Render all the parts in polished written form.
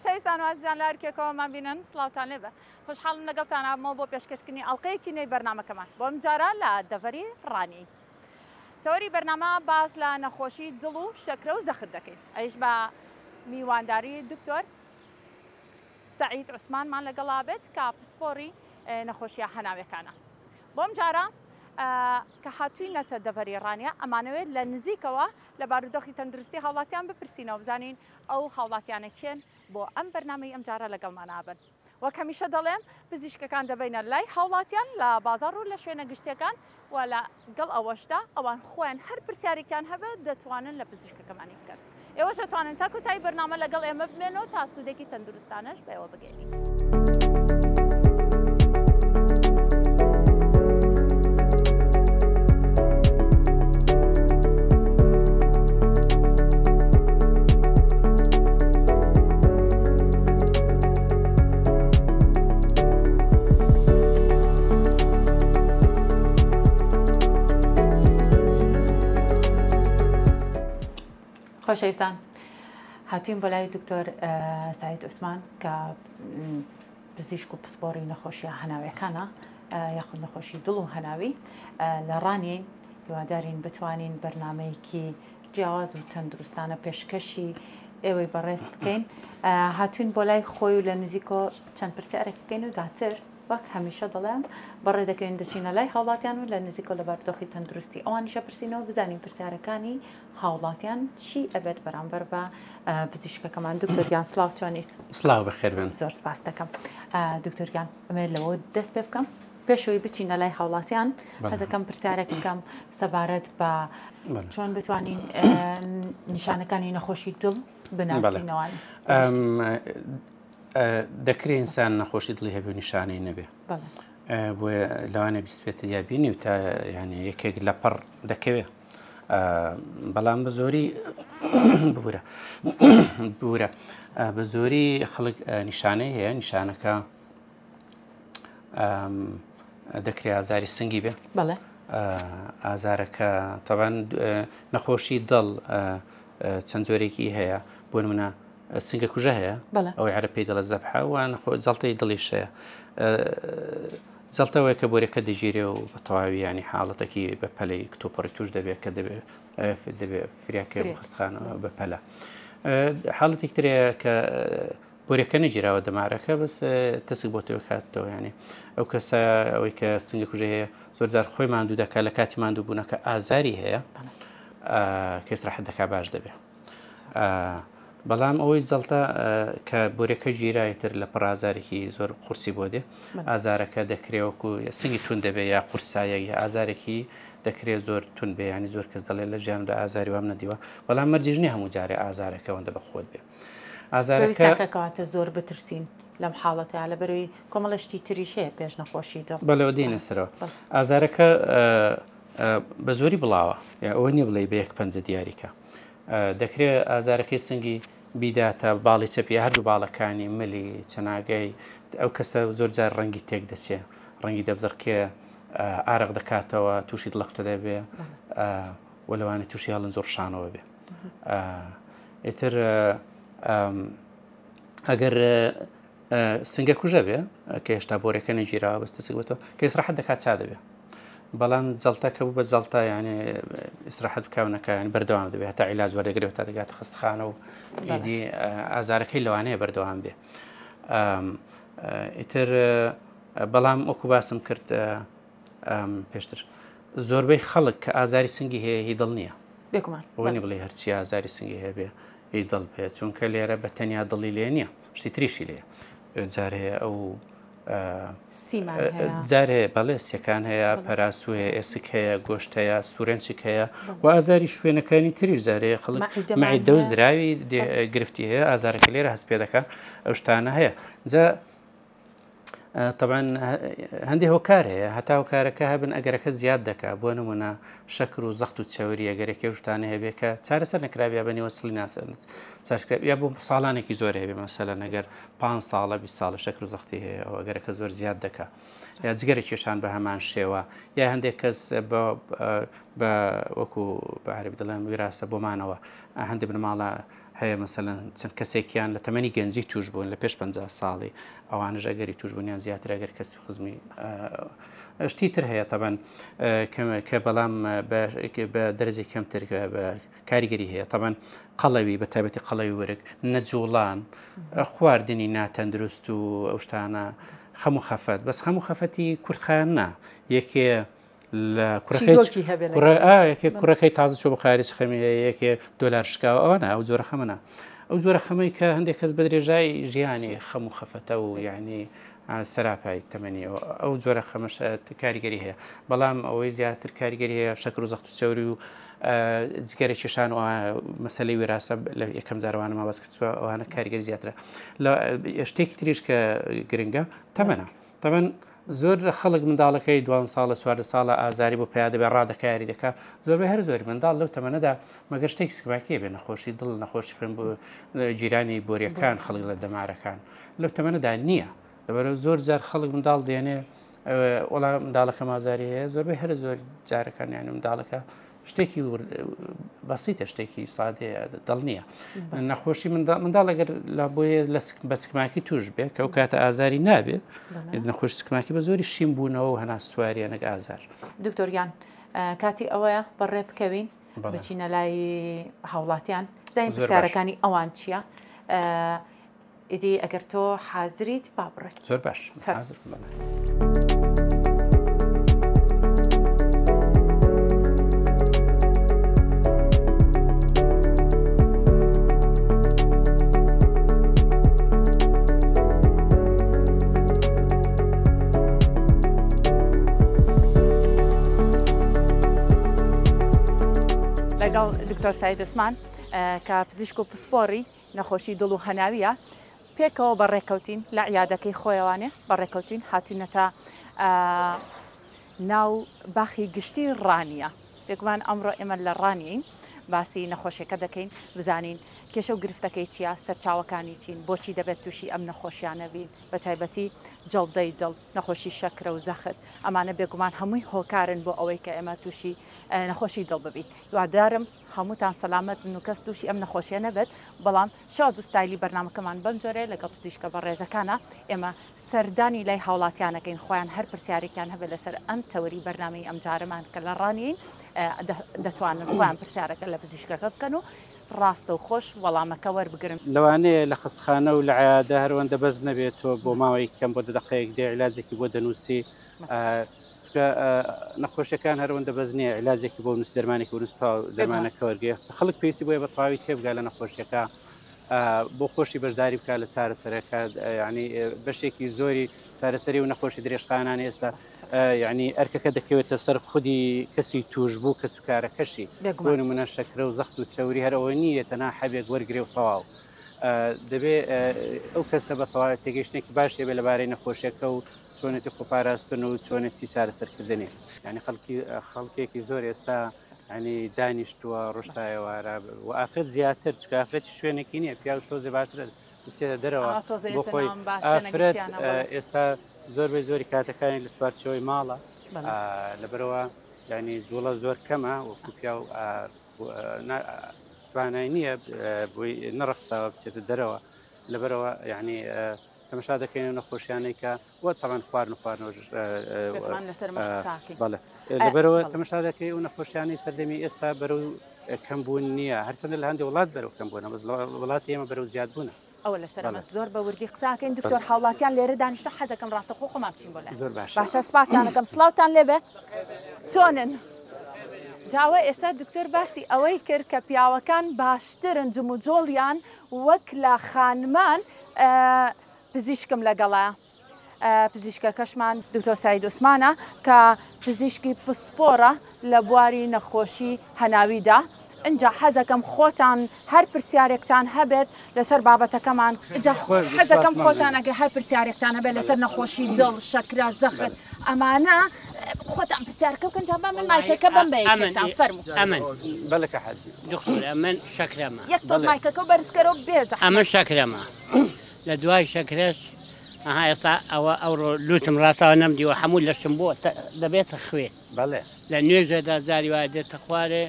خۆشەویستان و ئازیزان لە هەرکوێکەوەمان بینن سڵاوتان لێبێ خۆشحاڵم لەگەڵتان ئابمەوە بۆ پێشکەشکردنی ئەڵلقەیەکی نوێی بەرنامەکەمان بۆ ئەم جارە لە دەڤەری ڕانی تەوەری بەرنامە باس لە نەخۆشی دڵ و شەکرە و زەخت دەکەین ئەیش بە میوانداری دکتۆر سەعید عوسمانمان لەگەڵا بێت کە پسپۆڕی نەخۆشیە هەناویەکانە. بۆم جارە کە هاتوینەتە دەڤەری ڕانیە ئەمانەوێت لە نزیکەوە لە بارودۆخی تەندروستی هاوڵاتیان بپرسینەوە بزانین ئەو هاوڵاتیانە کێن بۆ ئەم بەرنامەی ئەم جارە لەگەڵمان ئابن. وەک هەمیشە دەڵێم پزیشکەکان دەبەینە لای هاوڵاتیان لە بازاڕ و لە شوێنە گشتیەکان و لە گەڵ ئەوەشدا ئەوان خۆیان هەر پرسیارێکیان هەبێت دەتوانن لە پزیشکەکەمانی بکەن. ئێوەش ئەتوانن تا کۆتایی بەرنامە لەگەڵ ئێمە بمێنەوە تا سوودێکی تەندروستانەش بە ئێوە بگەێنین. خۆشەویستان هاتوین بۆ لای دکتۆر سعید عوسمان کە پزیشک و پسپۆڕی نەخۆشیە هەناویەکانە یاخود نەخۆشی دڵ و هەناوی لە ڕانیەین هیوادارین بتوانین بەرنمەیەکی جیاواز و تەندروستانە پێشکەشی ئێوەی بەڕێز بکەین هاتوین بۆ لای خۆی و لە نزیکۆ چەند پرسیارێک بکەین و دواتر وەک هەمیشە دەڵێم بەڕێ دەکەوین دەچینە لای هاوڵاتیان و لە نزیکۆ لە بارودۆخی تەندروستی ئەوانیشە پرسینەوە بزانین پرسیارەکانی هاوڵاتیان چی ئەبێت بەرامبەر بە پزیشکەکەمان دکتۆر گیان سڵاو چۆنیت؟ سڵاو بەخێر بێن. زۆر سپاس دەکەم دکتۆر گیان ئەمێ لەوە دەست پێ بکەم پێشەوەی بچینە لای هاوڵاتیان حەزەکەم پرسیارێک بکەم سەبارەت بە چۆن بتوانین نیشانەکانی نەخۆشی دڵ بناسینەوە دەکرێت ئینسان نەخۆشی دڵی هەبێ و نیشانەی نەبێ بۆیە لەوانە بیسپێتە یا بینی و تا یعنی یەکێک لە پڕ دەکەوێ بەڵام بە زۆری بورە بورە بە زۆری خەڵک نیشانەی هەیە نیشانەکە دەکرێت ئازاری سنگی بێ بەڵێ ئازارەکە تەبان نەخۆشی دڵ چەند جۆرێکی هەیە بۆ نمونە سنگە کوژە هەیە ئەوەی عەرەب پێی دەڵێ زەبحە و جەڵتەی دڵیش هەیە جەڵتەوەی کە بۆرەکە دەگیرێ و بە تەواوی ینی حاڵەتێکی بە پەلەی کتوپڕی توش دەبێت کە دەبێت دەبێت فریاکە خستخانەوە بە پەلە حاڵەتێک ترەیە کە بۆرەکە نەگیراوە دەمارەکە بەس تەسک بۆ تۆ کاتەوە ینی ئەو کەسە ئەوەی کە سنگە کوژە هەیە زۆر جار خۆی ماندوو دەکات لە کاتی ماندوو بوونەکە ئازاری هەیە کەس ڕەحەت دەکا باش دەبێت بەڵام ئەوەی جەڵتە کە بۆرەکە گیرای تر لە پڕ ئازارێکی زۆر قورسی بۆ دێ ئازارەکە دەکرێ وەکو سنگی تون دەبێ یا قورسایە یا ئازارێکی دەکرێت زۆر تون بێ ینی زۆر کەس دەڵێت لە ژیاندا ئازاری وام نەدیوە بەڵام مەرجیش نییە هەموو جارێ ئازارەکە ئەوەندە بە خۆت بێ ئازارەکە کەواتە زۆر بترسین لەم حاڵەتە لەبەرەوەی کۆمەڵە شتی تریش هەیە پێش نەخۆشی دڵ بەڵێ دێنە سەرەوە ئازارەکە بە زۆری بڵاوە ئەوە نییە بڵێ بە یەک پەنجە دیاریکە دەکرێت ئازارەکەی سنگی بیداتە باڵی چەپی هەردوو باڵەکانی ملی چەناگەی ئەو کەسە زۆر جار ڕەنگی تێک دەچێ ڕەنگی دەبزڕکێ ئارەق دەکاتەوە تووشی دڵەکوتە دەبێ و لەوانەیە تووشی هەڵنج و ڕشانەوە بێ ئیتر ئەگەر سنگە کوژە بێ کە هێشتا بۆرەکە نەگیراوە بەس تەسک بێتەوە کە ئیسراحەت دەکات چا دەبێ بەڵام جەڵتە کە بوو بە جەڵتە یانێ ئیسراحەت بکاونەکە یان بەردەوام دەبێت هەتا عیلاج وەردەگرێت تا دەگاتە خەستەخانە و ئیدی ئازارەکەی لەوانەیە بەردەوام بێ ئیتر بەڵام وەکو باسم کرد پێشتر زۆربەی خەڵک کە ئازاری سنگی هەیە هی دڵ نییە بێگومان ئەوە نیە بڵێ هەرچی ئازاری سنگی هەیە بێ هی دڵ بێ چونکە لێرە بە تەنیا دڵی لێ نییە شتی تریشی لێ جار هەیە ئەو جار هەیە بەڵێ سیەکان هەیە پەراسو هەیە ئێسک هەیە گۆشت هەیە سوورێنچک هەیە و ئازاری شوێنەکانی تریش جارەیە خەڵک مەعیدە و زراوی گرفتی هەیە ئازارەکە لێرە هەست پێ دەکا ئەو شتانە هەیە جا تەبعەن هەندێک هۆکار هەیە هەتا هۆکارەکە هەبن ئەگەرەکە زیاد دەکا بۆ نمونە شەکر و زەخت و چەوری ئەگەرێکی ئەو شتانە هەبێ کە چارەسەر نەکرابێ بە نێوە سڵی ناسە چارەسەر یا بۆ ساڵانێکی زۆر هەبێ مەسەلەن ئەگەر 5 ساڵە 20 ساڵە شەکر و زەختی هەیە ئەو ئەگەرەکە زۆر زیاد دەکا یا جگەرە کێشان بە هەمان شێوە یا هەندێک کەس بە بە وەکو بە عەرەبی دەڵێن ویراسە بۆ مانەوە هەندێک بنەماڵە هەیە مەسەلەن چەند کەسێکیان لە تەمەنی گەنجی توش بوون لە پێش 50 ساڵی ئەوانش ئەگەری توشبوونیان زیاتر ئەگەر کەس خزمی شتی تر هەیە تەبەن کە بەڵام بە دەرەجەی کەمتر بە کاریگەری هەیە تەبەن قەڵەوی بە تایبەتی قەڵەوی ورگ نەجوڵان خواردنی ناتەندروست و ئەو شتانە خەم و خەفەت بەس خەم و خەفەتی کورتخایەن نا یەکێ لە کوڕەکەی یەکێ کوڕەکەی تازە چۆ بۆ خارج خەمی هەیە یەکێ دۆلار شکاوە ئەوە نا ئەو جۆرە خەمە نا ئەو جۆرە خەمەی کە هەندێک کەس بە درێژای ژیانی خەم و خەفەتە و یعنی سەراپای تەمەنیەوە ئەو جۆرە خەمەش کاریگەری هەیە بەڵام ئەوەی زیاتر کاریگەری هەیە شەکر و زەخت و چەوری و جگەرە کێشان و مەسلەی وێراسە لە یەکەم جارەوانە ما باس کردووە ئەوانە کاریگەری زیاترە لە شتێکی تریش کە گرنگە تەمەنە تەمەن زۆر لە خەڵک منداڵەکەی دوان ساڵە 14 ساڵە ئازاری بۆ پیا دەبێت ڕادەکە یاری دەکا زۆربەی هەر زۆری منداڵ لەو تەمەنەدا مەگەر شتێکی سکماکی بێ نەخۆشی دڵ نەخۆشی خوێن بۆ گیرانی بۆریەکان خەڵک لە دەمارەکان لەو تەمەنەدا نییە لەبەرەوە زۆر جار خەڵک منداڵ دێنێ وەڵا منداڵەکە مازاری هەیە زۆربەی هەرە زۆر جارەکان یان منداڵەکە شتێکی بەسیتە شتێکی سادەیە دڵ نییە نەخۆشی منداڵ ئەگەر لە بۆیە لە بە سکماکی توش بێ کە ئەو کاتە ئازاری نابێ نەخۆش سکماکی بە زۆری شین بوونەوە و هەناسواریە نەک ئازار. دکتۆر گیان کاتی ئەوەیە بەڕێ بکەوین بچینە لای هاوڵاتیان بزانین پرسیارەکانی ئەوان چییە ئیدی ئەگەر تۆ حازریت با بڕۆین. زۆر باش حازر. لەگەڵ دکتۆر سعید عوسمان کە پزیشک و پسپۆڕی نەخۆشی دڵ و هەناویە پێکەوە بەڕێکەوتین لە عیادەکەی خۆیەوانێ بەڕێکەوتین هاتوینەتە ناو باخی گشتی ڕانیە بێگومان ئەمڕۆ ئێمە لە ڕانیین باسی نەخۆشیەکە دەکەین بزانین کێشە و گرفتەکەی چییە سەرچاوەکانی چین بۆچی دەبێت تووشی ئەم نەخۆشیانە بین بە تایبەتی جەڵدەی دڵ نەخۆشی شەکرە و زەخت ئەمانە بێگومان هەمووی هۆکارن بۆ ئەوەی کە ئێمە تووشی نەخۆشی دڵ ببین هیوادارم هەمووتان سەلامەت بن و کەس تووشی ئەم نەخۆشیە نەبێت، بەڵام شێواز و ستایلی بەرنامەکەمان بەم جۆرەیە لەگەڵ پزیشکە بەڕێزەکانا ئێمە سەردانی لای هاوڵاتیان ئەکەین خۆیان هەر پرسیارێکیان هەبێت لەسەر ئەم تەوەری بەرنامەی ئەمجارەمان کە لە ڕانیەین دەتوانن خۆیان پرسیارەکە لە پزیشکەکە بکەن و ڕاستەوخۆش وەڵامەکە وەربگرن. لەوانەیە لە خەستخانە و لە عیادە هەروەندە بەس نەبێت تۆ بۆ ماوەیەکی کەم بۆ دە دەقەیەک دێ عیلاجێکی بۆ دەنووسی چونکە نەخۆشیەکان هەرەوەندە بەس نییە عیلاجێکی بۆ نووس دەرمانێکی بۆ نووس تەواو دەرمانەکە وەرگێ خەڵک پێویستی بۆیە بە تەواوی تێبگا لە نەخۆشیەکە بۆ خۆشی بەشداری بکات لە چارەسەرەکە ینی بەشێکی زۆری چارەسەری و نەخۆشی درێژخانان ئێستا یعنی ئەرکەکە دەکەوێتە سەر خودی کەسی توش بوو کە سوکارەکەشی بۆ نمونە شەکرە و زەخت و چەوری هەر ئەوە نییە تەنها حەبێک وەرگێ و تەواو دەبێ ئەو کەسە بە تەواوی تێگەیشتێکی باش هەبێ لەبارەی نەخۆشیەکە و چۆنێتی خۆپاراستن و چۆنێتی چارەسەرکردنی یعنی خەڵکی خەڵکێکی زۆر ئێستا ینی دانیشتووە ڕۆشتایەوارە و ئافرەت زیاتر چکە ئافرەت شوێنێکی نییە پیاو تۆزێ باشترە بچێتە دەرەوە بۆ خۆی ئافرەت ئێستا زۆربەی زۆری کاتەکانی لە چوارچەوەی ماڵە لەبەرەوە ینی جوڵە زۆر کەمە وەکو پیاو توانای نییە بۆی نەڕەخساوە بچێتە دەرەوە لەبەرەوە یعنی تەمەشا دەکەین و نەخۆشیانەی کە وە تەمان خوارن و خواردنەوە بەڵێ لەبەرەوە تەمەشا دەکەی و نەخۆشیانی سەردەمی ئێستا بەرەو کەمبوون نییە هەرچەندە لە هەندێک وڵات بەرەو کەم بوونە بەس وڵاتی ئێمە بەرەو زیاد بوونە. ئەوە لەسەر ئەمە زۆر بە وردی قساکەین دکتۆر هاوڵاتیان لێرە دانیشتە حەزەکەم ڕاستەخۆ خۆمان بچین بۆ لای زۆر باشە باشە سپاستان ئەکەم سڵاوتان لێبێ چۆنن جاوە ئێستا دکتۆر باسی ئەوەی کرد کە پیاوەکان باشترن جموجۆڵیان وەک لە خانمان پزیشکم لەگەڵە پزیشکەکەشمان دکتۆر سعید عوسمانە کە پزیشکی پسپۆڕە لە بواری نەخۆشی هەناویدا ئینجا حەزەکەم خۆتان هەر پرسیارێکتان هەبێت لەسەر بابەتەکەمان ئینجا حەزەکەم خۆتان ئەگەر هەر پرسیارێکتان هەبێت لەسەر نەخۆشی دڵ شەکرە زەخت ئەمانە خۆتان پرسیارەکە بکەن جا با من مایکەکە بەم بە یەکێکتان فەرموو. ئەمن بەڵێ کە حاجی. دکتۆر ئەمن شەکرەمە. یەک تۆز مایکەکە بەرزکەرەوە بێ زەحمەت. ئەمن شەکرەمە لە دوای شەکرەش ئەها ئێستا ئەوە ئەوڕۆ لوتم ڕاستاوە نەمدیوە هەموو لەشم بۆ دەبێتە خوێ. بەڵێ. لە نوێژەدا جاری وایە دێتە خوارێ.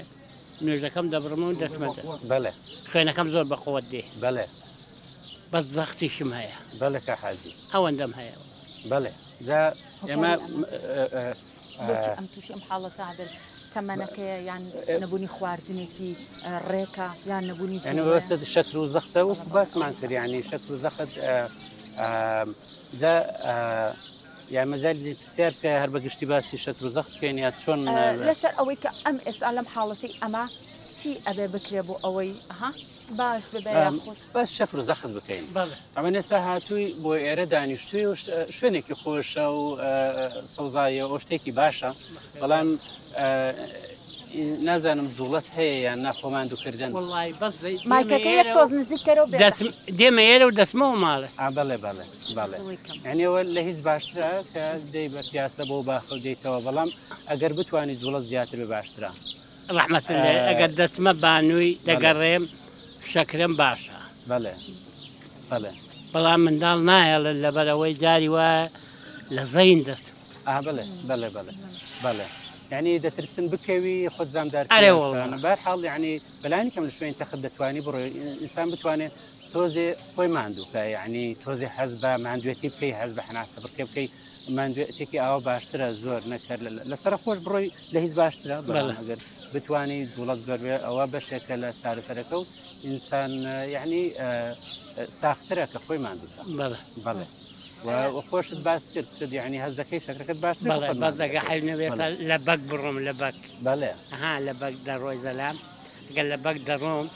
نوێژەکەم دەبڕم و دەچمە بەڵێ. خوێنەکەم زۆر بە قوت دێ. بەڵێ. بەس زەختیشم هەیە. بەڵێ کا حاجی. ئەوەندەم هەیە. بەڵێ جا ئێمە بۆچی ئەم تووشی ئەم حاڵەتە بێت؟ تەمەنەکەیە یان نەبوونی خواردنێکی ڕێکە یان نەبوونی یعنی بەست شەکر و زەختە وەکو باسمان کرد، یعنی شەکر و زەخت جا یان مەجای پرسیار بکە هەر بە گشتی باسی شەکر و زەخت بکەین یا چۆن؟ لەسەر ئەوەی کە ئەم ئێستا لەم حاڵەتی ئەمە چی ئەبێ بکرێ بۆ ئەوەی ها باش ببێ یاخود بەس شەکر و زەخت بکەین؟ ئەمە ئێستا هاتووی بۆ ئێرە دانیشتووی و شوێنێکی خۆشە و سەوزاییە و شتێکی باشە، بەڵام نازانم جوڵەت هەیە یان ناخۆمان دووکردن. وڵی بەس مایکەکە یەک تۆز نزیک کەرەوە بێ. دێمە ئێرە و دەچمەوە ماڵێ. بەڵێ بەڵێ بەڵێ، یعنی ئەوە لە هیچ باشترە کە دەی بە پیاسە بۆ باخە و دێیتەوە، بەڵام ئەگەر بتوانی جوڵەت زیاتر بێ باشترە. ڕەحمەت لێ ئەگەر دەچمە بانووی دەگەڕێم شەکرم باشە. بەڵێ بەڵێ. بەڵام منداڵ نایەڵێت لەبەرەوەی جاری وایە لە زەین دەچم. بەڵێ بەڵێ بەڵێ بەڵێ، یعنی دەترسن بکەوی خۆت زامدار. ئەرێ وەڵڵا. بەهەرحاڵ یعنی بەلانی کەم لە شوێنی تەخت دەتوانی بڕۆی، ئینسان بتوانێت تۆزێ خۆی ماندوو بکە، یعنی تۆزێ حەز بە ماندوێتی بکەی، حەز بە حەناسە بڕکێ بکەی، ماندوێتێکی ئاوا باشترە زۆر نەکرد لەسەر خۆش بڕۆی لە هیچ باشترە. بەڵام ئەگەر بتوانی جوڵەت زۆر بێ ئەوە بەشێکە لە چارەسەرەکە و ئینسان یعنی ساخترە کە خۆی ماندوو بکە. بەڵێ. بەڵێ. و خۆشت باس کرد کرد یعنی هەز دەکەی شەکرەکەت باشترە. بەڵێ بەس دەگە حەیف نەبێت لە بەگ بڕۆم لە بەگ. بەڵێ. ها لە بەگ دەڕۆی زەلام، ئەگەر لە بەگ دەڕۆم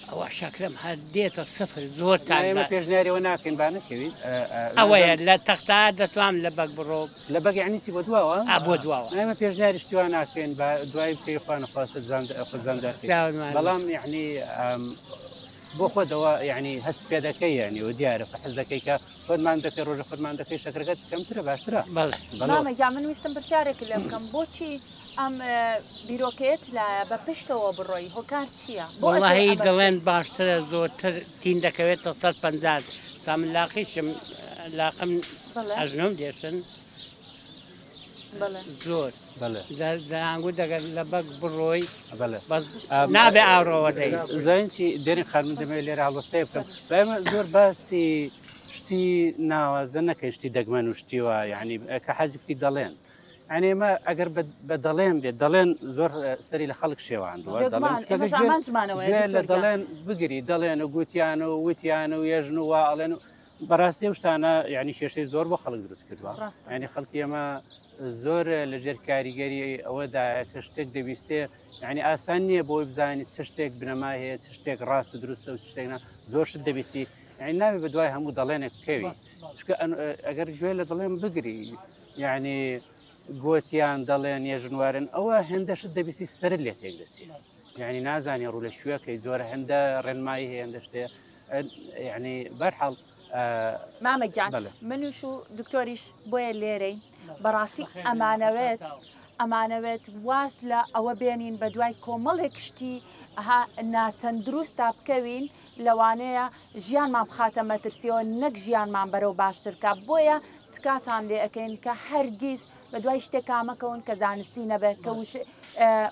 ئەوە شەکرم هەر دێتە سفر زۆر تاک. ئێمە پێشنیاریەوە ناکەین با نەکەویت. ئەوەیە لە تەختا دەتوانم لە بەگ بڕۆم. لە بەگ یعنی چی بۆ دواوە؟ بۆ دواوە. ئێمە پێشنیاری شتیوان ناکەین با دوای بکەی خوا نەخواستە خۆت زامدار بکەی. بەڵام یعنی بۆ خۆتەوە یعنی هەست پێ دەکەی، یعنی و دیارە فەحس دەکەی کە خۆتمان دەکەی ڕۆژە خۆتمان دەکەی شەکرەکەت کەمترە باشترە. بەڵێ. مامە گیان من ویستم پرسیارێک لێ بکەم، بۆچی ئەم بیرۆکەیەت لایە بە پشتەوە بڕۆی، هۆکار چییە؟ وەڵڵاهی دەڵێن باشترە زۆرتر تین دەکەوێتە سەر پەنجان. سا من لاقیشم لاقم ئەژنۆم دێشن زۆر دەیانگوت دەگەر لە بەگ بڕۆی بەس نابێ ئاڕۆوە دەی. زانین چی دێرین خانم دەمەوێت لێرە هەڵبەستەیە بکەم. ئێمە زۆر باسی شتی ناوازە نەکەین، شتی دەگمەن و شتی وا، یعنی کە حەزی کوتی دەڵێن. یعنی ئێمە ئەگەر بە دەڵێن بێت، دەڵێن زۆر سەری لە خەڵک شێواندووە. دەڵێن لە دەڵێن بگری، دەڵێن و گوتیان و وتیان و یەژن و وا ئەڵێن و بەڕاستی ئەو شتانە یعنی کێشەی زۆر بۆ خەڵک دروست کردووە. یعنی خەڵکی ئێمە زۆر لەژێر کاریگەری ئەوەدایە کە شتێک دەبیستێ، یعنی ئاسان نییە بۆی بزانیت چ شتێک بنەما هەیە، چ شتێک ڕاست و دروستە و چ شتێک نا. زۆر شت دەبیستی، یعنی نابێ بە دوای هەموو دەڵێنێک بکەوی، چونکە ئەگەر گوێ لە دەڵێن بگری، یعنی گوتیان دەڵێن یەژنوارن، ئەوە هێندە شت دەبیستی سەرت لێ تێک دەچێت، یعنی نازانی ڕوو لە شوێکەی، زۆرە هێندە ڕێنمایی هەیە، هێندە شتێ، یعنی بەرحاڵ. مامە گیان منیش و دکتۆریش بۆیە لێرەین بەڕاستی ئەمانەوێت واز لە ئەوە بێنین بە دوای کۆمەڵێک شتی ناتەندروستا بکەوین، لەوانەیە ژیانمان بخاتە مەترسیەوە نەک ژیانمان بەرەو باشترکە. بۆیە تکاتان لێ ئەەکەین کە هەرگیز بە دوای شتێکا مەکەون کە زانستی نەبێت، کە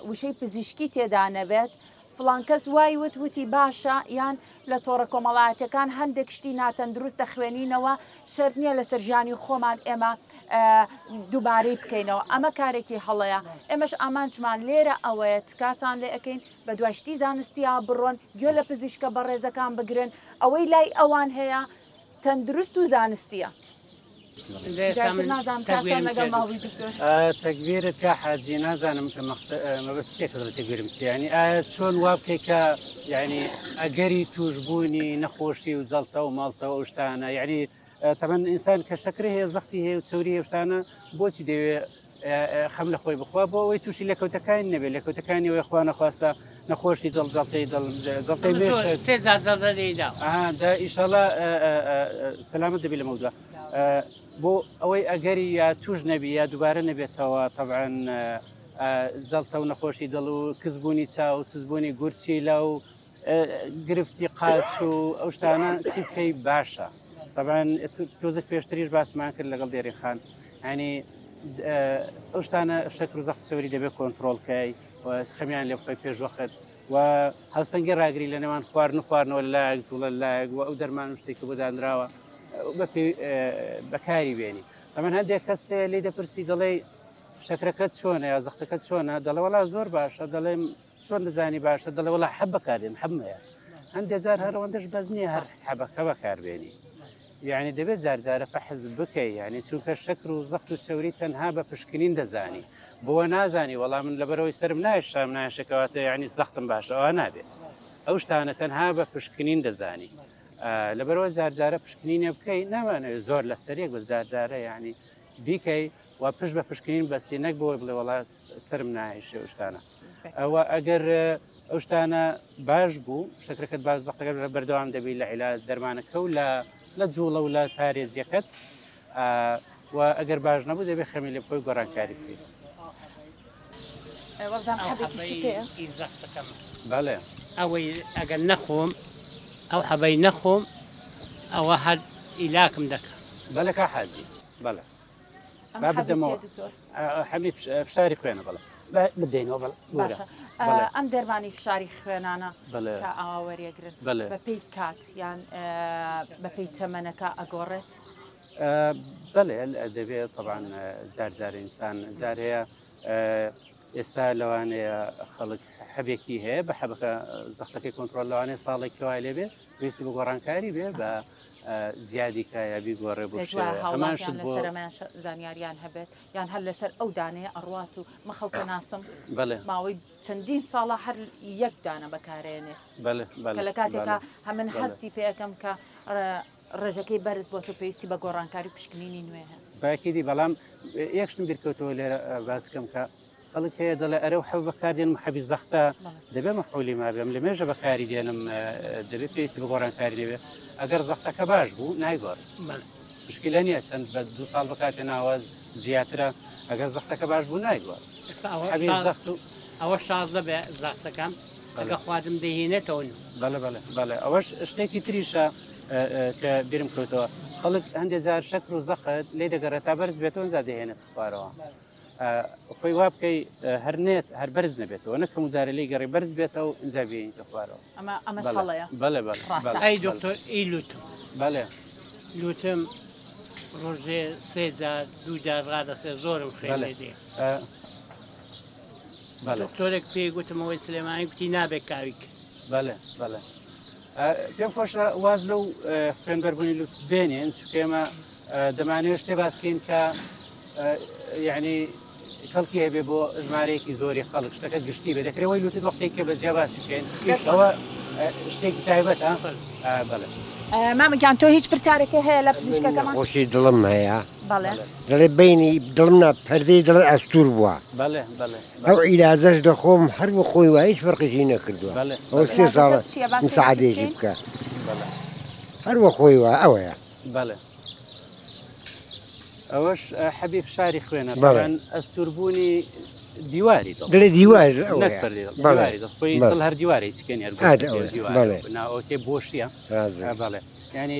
وشەی پزیشکی تێدا نەبێت. فلان کەس وای وت وتی باشە، یان لە تۆڕە کۆمەڵایەتەکان هەندێک شتی ناتەندروست دەخوێنینەوە، شەرت نییە لەسەر ژیانی خۆمان ئێمە دووبارەی بکەینەوە. ئەمە کارێکی هەڵەیە. ئێمەش ئامانجمان لێرە ئەوەیە تکاتان لێ ئەەکەین بە دوای شتی زانستیا بڕۆن، گوێ لە پزیشکە بەڕێزەکان بگرن، ئەوەی لای ئەوان هەیە تەندروست و زانستیە. تەکبیرت کا حاجی نازانم کە مەبەست چییە کە دەڵێی تەکبیرم چییە، یعنی ئایا چۆن وا بکەی کە یعنی ئەگەری تووشبوونی نەخۆشی و جەڵتە و ماڵتە و ئەو شتانە، یعنی تەمەن ئینسان کە شەکرە هەیە، زەختی هەیە و چەوری هەیە و شتانە، بۆچی دەوێ خەم لە خۆی بخوا؟ بۆ ئەوەی تووشی لێکەوتەکانی نەبێت، لێکەوتەکانی ئەوەی خوا نەخواستە نەخۆشی دڵ، جەڵتەی دڵ، جەڵتەی مێشک. سێ جار جەڵتە لێی داوە. دا ئینشاڵڵا سەلامەت دەبی لەمەودوا. بۆ ئەوەی ئەگەری یا توش نەبی یا دووبارە نەبێتەوە، طبعاً جەڵتە و نەخۆشی دڵ و کزبوونی چاو و سزبوونی گورچیلە و گرفتی قاچ و ئەو شتانە چی بکەی باشە. طبعاً تۆزێک پێشتریش باسمان کرد لەگەڵ دێرین خان، یعنی ئەو شتانە شەکر و زەخت چەوری دەبێت کۆنترۆڵ کەی و خەمیان لێ بخۆی پێش وەخت و هاوسەنگی ڕاگری لە نێوان خواردن و خواردنەوە لایەک جوڵە لایەک و ئەو دەرمان و شتێک کە بۆ دانراوە بەکاری بێنی. ئەمن هەندێک کەس هەیە لێی دەپرسی دەڵێی شەکرەکەت چۆنە یا زەختەکەت چۆنە دەڵێ وەڵا زۆر باشە دەڵێم چۆن دەزانی باشە دەڵێ وەڵا حەب بەکاردێنم حەبم هەیە هەندێک جار هەر ئەوەندەش بەس نییە هەر حەبەکە بەکاربێنی یعنی دەبێت جار جارە فەحس بکەی یعنی چونکە شەکر و زەخت و چەوری تەنها بە پشکنین دەزانی بۆ نازانی وەڵا من لەبەرەوەی سرم نایشام نایشەکەواتە یعنی زەختم باشە ئەوە نابێت ئەو شتانە تەنها بە پشکنین دەزانی لەبەرەوە جارجارە پشکنینێ بکەی نامانەوێت زۆر لە سەرێک بەس جارجارە یعنی بیکەی و پشت بە پشکنین بەستی نەک بۆی بڵێ وڵا سرم نایشێ و شتانە ئەوە ئەگەر ئەو شتانە باش بوو شەکرەکەت باش زەقەکە بەردەوام دەبی لە عیلاج دەرمانەکە و لە لە جوڵە و لە پارێزیەکەت و ئەگەر باش نەبوو دەبێ خەمی لێ بخۆی گۆڕانکاری بکەیت. بەڵێ ئەوەی ئەگەر نەخۆم ئەو حەبەی نەخۆم ئەوە هەر ئیلاکم دەکە. بەڵێ کا حاجی بەڵێ با بدەمەوە حەبی فشاری خوێنە بەڵێ بدەینەوە بەڵێ باشە ئەم دەرمانی فشاری خوێنانە کە ئاوا وەریەگرن بەپێی کات یان بەپێی تەمەنەکە ئەگۆڕێت؟ بەڵێ دەبێت طبعا جار جار ئینسان جار هەیە ئێستا لەوانەیە خەڵک حەبێکی هەیە بە حەبەکە زەختەکەی کۆنترۆل لەوانەیە ساڵێک کەوای لێبێ پێویستی بە گۆڕانکاری بێ بە زیادی کا یا بیگۆڕێ بۆ هەمان شت بۆ زانیاریان هەبێت یان هەر لەسەر ئەو دانەیە ئەڕوات و مە خەڵکە ناسم بەڵێ ماوەی چەندین ساڵە هەر یەک دانە بەکارێنێت بەڵێ کە لە کاتێکا هەمن هەستی پێەکەم کە ڕێژەکەی بەرز بۆتەوە پێویستی بە گۆڕانکاری و پشکنینی نوێ هەیە. باکیدی بەڵام یەک شتم بیرکەوتەوە لێرە باس کەم کە خەڵک هەیە دەڵێ ئەرە و حەب بەکاردێنم حەبی زەختە دەبێ مەفعولی مابێم لە مێژە بەکاری دێنم دەبێ پێویستی بە گۆڕانکاری نەبێ ئەگەر زەختەکە باش بوو نایگۆڕ مشکلە نییە چەند بە دو ساڵ بەکاتێ ناوە زیاترە ئەگەر زەختەکە باش بوو نایگۆڕ حەبی زەخت و ئەوە 16 بێ زەختەکەم ئەگە خواردم دەیهێنێتەوە. بەڵێ بەڵێ بەڵێ ئەوەش شتێکی تریشە کە بیرم کەوتەوە خەڵک هەندێک جار شەکر و زەخت لێ دەگەڕێت تا بەرز بێتەوە ئینجا دەهێنێت خوارەوە خۆی وا بکەی هەر نێت هەر بەرز نەبێتەوە نەک هەموو جارێ لێی گەڕی بەرز بێتەوە ئینجا بێنیتە خوارەوە ئەمە ئەمەش هەڵەیە بەڵێ بەڵێ ڕاستە ئەی دکتۆر ئی لوتم بەڵێ لوتم ڕۆژێ سێ جار دوو جار ڕادەسێ زۆرم خوێن لێ دێ دکتۆرێک پێی گوتم ئەوەی سلێمانی گوتی نابێت کاوی کرد. بەڵێ بەڵێ پێم خۆشە واز لەو خوێنبەربوونی لوت بێنێن چونکە ئێمە دەمانەوێت شتێ باس بکەین کە یعنی کەڵکی هەبێ بۆ ژمارەیەکی زۆری خەڵک شتەکە گشتی بێ دەکرێت وەی لوتت وەختێک کە بە جیا باسی بکەین ئەوە شتێکی تایبەتە بەڵێ مامە گیان تۆ هیچ پرسیارێکی هەیە لە پزیشکەکەمان؟ خۆشی دڵم هەیە بەڵێ دەڵێ بینی دڵم نا پەردەی دڵت ئەستور بووە بەڵێ بەڵێ ئەو عیلاجەش دەخۆم هەر بۆ خۆی وایە هیچ فەرقێکی نەکردووە بەڵێ ئەوە سێ ساڵە عیلاجەکەت چییە باسی مساعدەیەکی بکەین؟ بکە بەڵێ هەر بۆ خۆی وایە ئەوەیە بەڵێ ئەوەش حەبی فشاری خوێنە بەڵێ. یان ئەستوربوونی دیواری دڵ دڵێ دیوار نەک ئەوەیە پەردەی دڵ بەڵێ دیواری دڵ خۆی بەڵێ دڵ هەر دیوارە هیچ کێ نییە هەر ئادە گۆشتێکی ئەوەیە دیوارە بەڵێ ناوەکەی بۆشیە ڕازم بەڵێ یعنی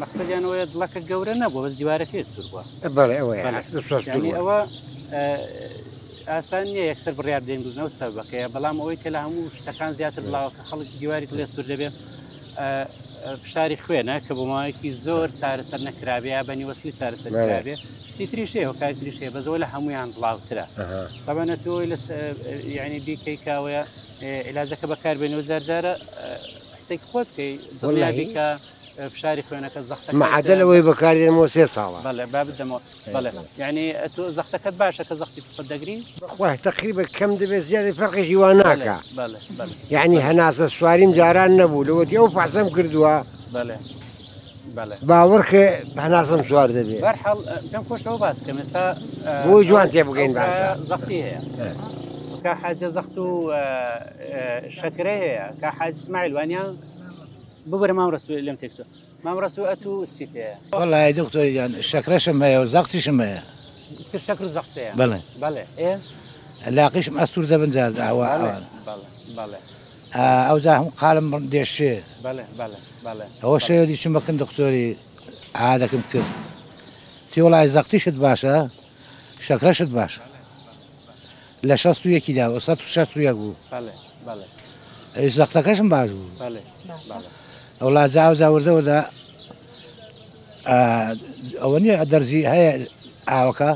مەقسەدیان ئەوەیە دڵەکە گەورە نەبووە بەس دیوارەکەی ئەستور بووە بەڵێ ئەوەیە بەڵێ ئەستور یعنی بووە ئەوە ئاسان نییە یەکسەر بڕیار بدەین بزنەوە سەبەکەیە بەڵام ئەوەی کە لە هەموو شتەکان زیاتر بڵاوە کە خەڵک دیواری دڵێ سوور دەبێت فشاری خوێنە کە بۆ ماوەیەکی زۆر چارەسەر نەکرابێ یا بە نیوەسلی چارەسەر کرابێ شتی تریش هەیە هۆکاری تریش هەیە بەس ئەوە لە هەمویان بڵاوترە طبعا تۆ لە یعنی بیکەی کاوەیە عیلاجەکە بەکاربێنەوە جارجارە حسێکی خۆت بکەی دڵنیابی کە فشاری خوێنەکە زەختەکەت معادل ئەوەی بەکاردێنمەوە سێ ساڵە. بەڵێ با بدەمەوە بەڵێ یعنی تۆ زەختەکەت باشە کە زەختی خۆت دەگری؟ بەخوا تەقریبا کەم دەبێت زیادە فەرقێکی وا ناکا. بەڵێ بەڵێ یعنی هەناسە سواریم جاران نەبوو لەوەتی ئەو فەحسەم کردووە بەڵێ بەڵێ باوەڕکە هەناسەم سوار دەبێ. بەرحاڵ پێم خۆشەوە باس کەم ئێستا بۆی جوان تێبگەین باشە زەختی هەیە کا حاجە زەخت و شەکرە هەیە کا حاج اسماعیل وانە ببورە مام رەسوول لێم تێکچوو مام رەسوول ئەتوو چیت هەیە؟ وەڵای دکتۆر گیان شەکرەشم هەیە و زەختیشم هەیە. تر شەکر و زەخت هەیە؟ بەڵێ. بەڵێ ئێ؟ لاقیشم ئەستوور دەبن جار ئاوا بەڵێ بەڵێ بەڵێ. ئەوجا هەموو قالم دێشێ. بەڵێ بەڵێ بەڵێ. ئەوە شەوێ چووم بەکن دکتۆری عادەکم کرد. تی وەڵای زەختیشت باشە. شەکرەشت باشە لە 61 دا 161 بوو. ئەویش زەختەکەشم باش بوو. ئەوڵا جا ئەوجا وردە وردە ئەوە نییە دەرزی هەیە ئاوەکە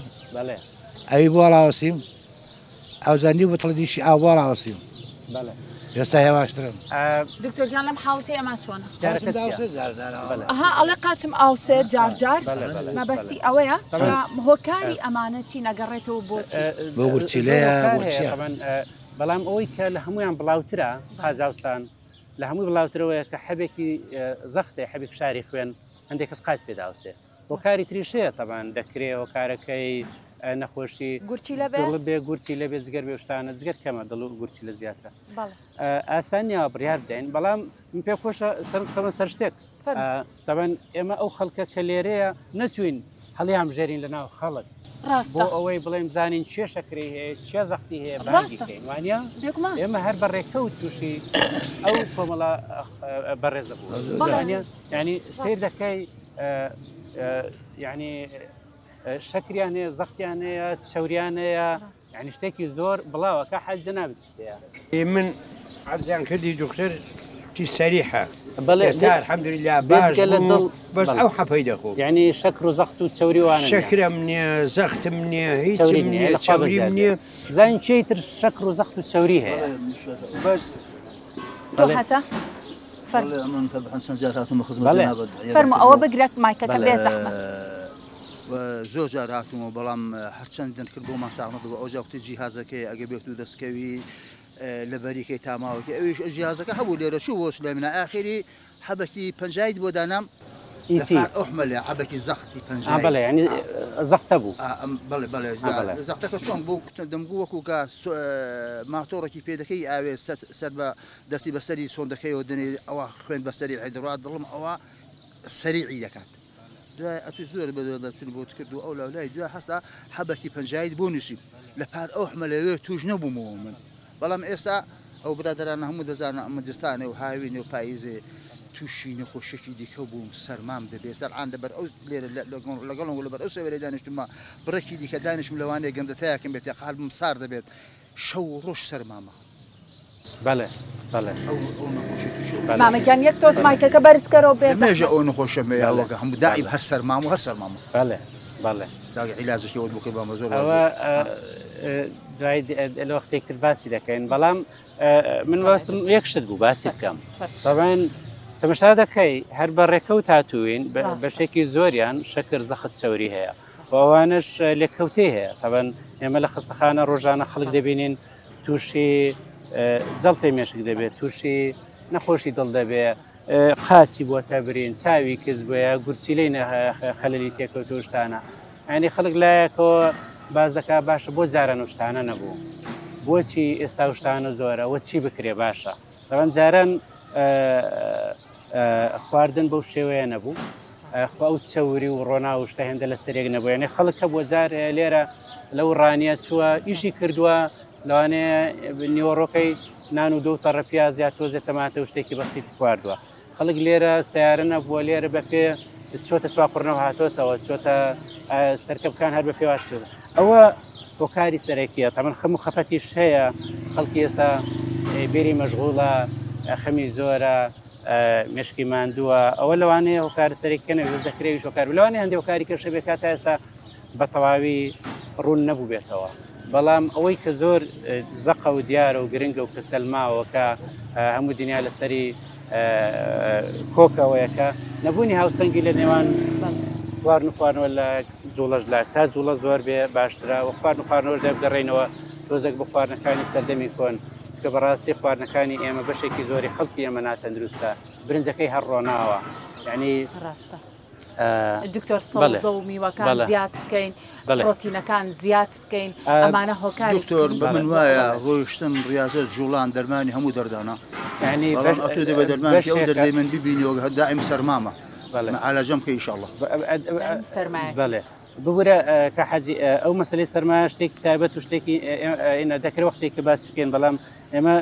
ئەوی بۆ ڕاوەسیم ئەوجا نیو بتڵی دیشی ئاو بۆ ڕاوەسیم ئێستا هێواشترم. دکتۆر گیان لەم حاڵەتەی ئەمان چۆنە؟ ئەها ئەڵێ قاچم ئاوسێ جار جار مەبەستی ئەوەیە هۆکاری ئەمانە چی نەگەڕێتەوە بۆچی؟ بۆ گورچیلەیە بۆ چیە؟ بەڵام ئەوەی کە لە هەمویان بڵاوترە قازاوسان لە هەمووی بڵاوترەوەیە کە حەبێکی زەختێ حەبی فشاری خوێن هەندێک کەس قاچ پێداوسێ هۆکاری تریش هەیە تەبان دەکرێ هۆکارەکەی نەخۆشی گورچیلە بێ دڵ بێ گورچیلە بێ جگەر بێ شتانە جگەر کەمە دڵ و گورچیلە زیاترە ئاسان نییە بڕیار بدەین بەڵام من پێ خۆشە سەر بخەمە سەر شتێک تەبەن ئێمە ئەو خەڵکە کە لێرەیە نەچوین هەڵیان بژێرین لە ناو خەڵک ڕاستە بۆ ئەوەی بڵێن بزانین چێ شەکرەی هەیە چێ زەختی هەیە بانگی بکەین وانە ئێمە هەر بە ڕێکەوت تووشی ئەو کۆمەڵە بەڕێزە بوو ینی سیر دەکەی یعنی شەکریان هەیە زەختیان هەیە چەوریان هەیە یعنی شتێکی زۆر بڵاوە کە حەج جەنابت چی هەیە؟ من عەرزیان کردی دکتۆر تی سەریحە بەڵێ ئێستا الحمدلله باش بێجگە لە بووم دڵ بەس بەڵێ. ئەو حەپەی دەخۆم یعنی شەکر و زەخت و چەوری وانە نییە. شەکرم نییە زەختم نییە هیچم چەوری نییە نییە لە خوا چەوریم بەزیاد نییە بێ. زانین کێی تر شەکر و زەخت و چەوری هەیە؟ بەس تۆ بەڵێ. هەتە فەرموو. بەڵێ ئەمن تەبعەن چەند جار هاتوومە خزمەت بەڵێ. جەنابت عیادەم فەرموو ئەوە کردووە. بگرە مایکەکە بەڵێ. بێ زەحمەت. و زۆر جار هاتوومە بەڵام هەرچەندن کرد بۆمان ساغ نەدەبوو ئەوجا وتی جیهازەکەی ئەگە بێت و دەستکەوی لە بەریکەی تاماوەکە ئەویش جیهازەکە هەبوو لێرە چوو بۆ سلێمانە ئاخری حەبەکی پەنجایت بۆ دانام ئی چی؟ ئەحمەلێ حەبەکی زەختی آ پەنجای بەڵێ یعنی زەختە بوو. بەڵێ بەڵێ آ بەڵێ. زەختەکە چۆن بوو دەمگوو وەکو کە ماتۆڕێکی پێ دەکەی ئاوێ سەر بە دەستی بەسەری سۆندەکەیەوە دەنێ ئەوە خوێن بەسەری دەڕات دڵم ئەوە سەریعی دەکات. دوای ئەتو زۆر بە دەچون بۆت کرد و ئەو لای دوای هەستا حەبەکی پەنجایت بۆ نووسی لە پار ئەو حمەلەوێ توش نەبوومەوە من بەڵام ئێستا ئەو برادرانە هەموو دەزانە ئەمە جستانێ و هاوینێ و پاییزێ تووشی نەخۆشیێکی دیکە بووم سەرمام دەبێت سەرعان لەبەر ئەو لێرە لەگەڵم و لەبەر ئەو سەوێرە دانیشتومە بڕێکی دیکە دانیشم لەوانەیە گەندەتایەکم بێت یا قالبم سار دەبێت شەو و ڕۆژ سەرمامە. بەڵێ بەڵێ. ئەو ئەو نەخۆشی تووشی ئەو مامە گیان یەک تۆز مایکەکە بەرز کەرەوە بێ لە مێژە زەحمەت. ئەو نەخۆشەم هەیە بەڵێ ئەوەکە هەموو دائیم بەڵێ. هەر سەرمام و هەر سەرمامە. بەڵێ بەڵێ. داگە عیلاجێکی ئەوت بۆ کرد بامە زۆر ئەوە واز دوای لە وەختێک تر باسی دەکەین بەڵام من وەستم یەک شت بوو باسی بکەم طبعاً تەمەشا دەکەی هەر بە ڕێکەوت هاتووین بەشێکی زۆریان شەکر زەخت چەوری هەیە و ئەوانەش لێکەوتەی هەیە طبعاً ئێمە لە خەستەخانە ڕۆژانە خەڵک دەبینین تووشی جەڵتەی مێشک دەبێت تووشی نەخۆشی دڵ دەبێت قاچی بۆتە برین چاوی کز بووە گورچیلەی خەلەلی تێکەوتو شتانە ینی خەڵک لایەکەوە باز دەکا باشە بۆ جاران و شتانە نەبوو بۆچی ئێستا و شتانە زۆرە وە چی بکرێ باشە بەڵام جاران خواردن بەو شێوەیە نەبوو خوا ئەو چەوری و ڕۆنا و شتە هێندە لە سەرێک نەبوو یعنی خەڵک هەبووە جار لێرە لەو ڕانیە چووە ئیشی کردووە لەوانەیە نیوەڕۆکەی نان و دۆ و تەڕە پیاز یا تۆزێ تەماتە و شتێکی بەسیت خواردووە خەڵک لێرە سیارە نەبووە لێرە بە پێ چۆتە چواقوڕنەوە هاتۆتەوە چۆتە سەرکەبکان هەر بە پێ چۆتە ئەوە هۆکاری سەرەکیە تەمەن خەم و خەفەتیش هەیە خەڵکی ئێستا بیری مەشغوڵە خەمی زۆرە مشکی ماندووە ئەوە لەوانەیە هۆکار سەرەکیە نەبێت دەکرێت هۆکار لەوانەیە هەندێک هۆکاری کەشە بێت تا ئێستا بە تەواوی ڕوون نەبوو بێتەوە بەڵام ئەوەی کە زۆر زەقە و دیارە و گرنگە و کە سەلماوە کە هەموو دنیا لەسەری کۆکەوەیە کە نەبوونی هاوسەنگی لە نێوان خواردن و خواردنەوە لە جوڵەش لە تا جوڵە زۆر بێ باشترە و خواردن و خواردنەوەش دەبگەڕێنەوە تۆزێک بۆ خواردنەکانی سەردەمی کۆن کە بەڕاستی خواردنەکانی ئێمە بەشێکی زۆری خەڵکی ئێمە ناتەندروستە برنجەکەی هەر ڕۆناوە یعنی ڕاستە دکتۆر سەوزە و میوەکان زیاد بکەین ڕۆتینەکان زیاد بکەین ئەمانە هۆکاری دکتۆر بە من وایە ڕۆیشتن ڕاضە جوڵان دەرمانی هەموو دەردانە بەڵام ئەتۆ دەبێ دەرمانی ئەو دەردەی من ببینی وەک دائیم سەرمامە علاجم بکە ئینشاءاللە. بەڵێ ببورە کە حەجی ئەو مەسلەی سەرمایە شتێکی تایبەت و شتێکی دەکرێت وەختێک کە باسی بکەین بەڵام ئێمە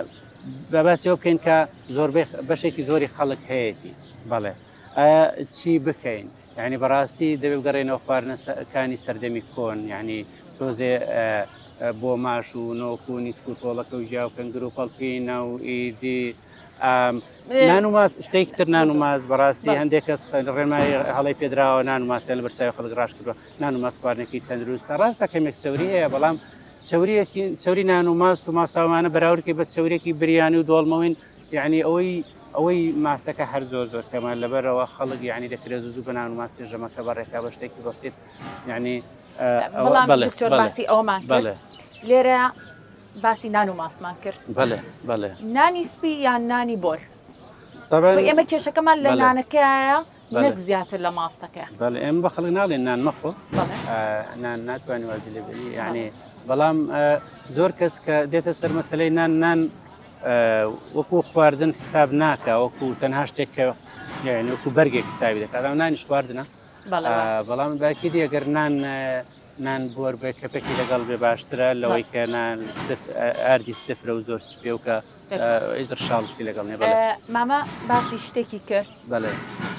بە باسی ئەوە بکەین کە زۆربەی بەشێکی زۆری خەڵک هەیەتی بەڵێ ئایا چی بکەین یعنی بەڕاستی دەبێت بگەڕێنەوە خواردنەکانی سەردەمی کۆن یعنی تۆزێ بۆ ماش و نۆک و نیسک و تۆڵەکە و ژیا و کەنگر و پەڵپینە و ئیدی نان و ماست شتێکی تر نان و ماست بەڕاستی هەندێک کەس ڕێنمایی هەڵەی پێدراوە نان و ماستیان لەبەر چاوی خەڵک ڕاش کردووە. نان و ماست خواردنێکی تەندروستە، ڕاستە کەمێک چەوری هەیە بەڵام چەوریەکی چەوری نان و ماست و ماستاوانە بەراوردکەی بە چەوریەکی بریانی و دۆڵمەوەین، یعنی ئەوەی ماستەکە هەر زۆر زۆر کەمە. لەبەرەوە خەڵک یعنی دەکرێت زوو زوو بە نان و ماستی ژەمەکە بەڕێکا بە شتێکی بەسیط. یعنی بەڵام دکتۆر باسی ئەومان کرد لێرە باسی نان و ماستمان کرد. بەڵێ بەڵێ. نانی سپی یان نانی بۆر؟ ئێمە کێشەکەمان لە نانەکەیە نەک زیاتر لە ماستەکە. بەڵێ ئێمە بە خەڵک ناڵێن نان مەخۆ، نان ناتوانانی وازی لێ بێنی، یعنی بەڵام زۆر کەس کە دێتە سەر مەسلەی نان، نان وەکو خواردن حساب ناکە، وەکو تەنها شتێک کە یعنی وەکو بەرگێک حسابی دەکات. ئەو نانیش خواردنە، بەڵام باکی دی ئەگەر نان بۆر بێ کەپێکی لەگەڵ بێ باشترە لەوەی کە نان ئاردی سفرە و زۆر سپێ و کە ئیزر شاڵشتی لەگەڵ نیە. مامە باسی شتێکی کرد،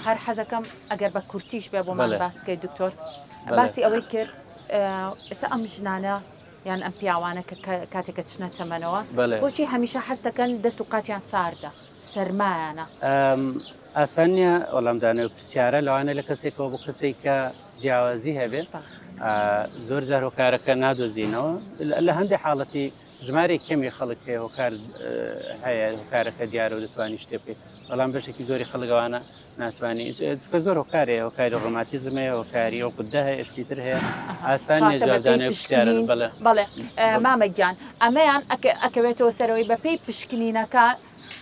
هەر حەزەکەم ئەگەر بە کورتیش بێ بۆمان باس بکەیت دکتۆر. باسی ئەوەی کرد ئێستا ئەم ژنانە یان ئەم پیاوانە کە کاتێکە چنە تەمەنەوە بۆچی هەمیشە حەز دەکەن دەست و قاچیان ساردە، سەرمایانە؟ ئاسان نییە وەڵامدانەوە پرسیارە، لەوانە لە کەسێکەوە بۆ کەسێک کە جیاوازی هەبێت زۆر جار هۆکارەکە نادۆزینەوە. لە هەندێک حاڵەتی ژمارەی کەمی خەڵک هەیە هۆکار هەیە، هۆکارەکە دیارە و دەتوانانی شتێ بکەیت، بەڵام بەشێکی زۆری خەڵکەوانە ناتوانانی، چونکە زۆر هۆکار هەیە، هۆکاری ڕۆماتیزم هەیە، هۆکاری ئەو قودە هەیە، شتی تر هەیە. ئاسان نییە جوابدانەوەی پرسیارە. بەڵێ بەڵێ مامە گیان، ئەمەیان ئەکەوێتەوە سەرەوەی بەپێی پشکنینەکە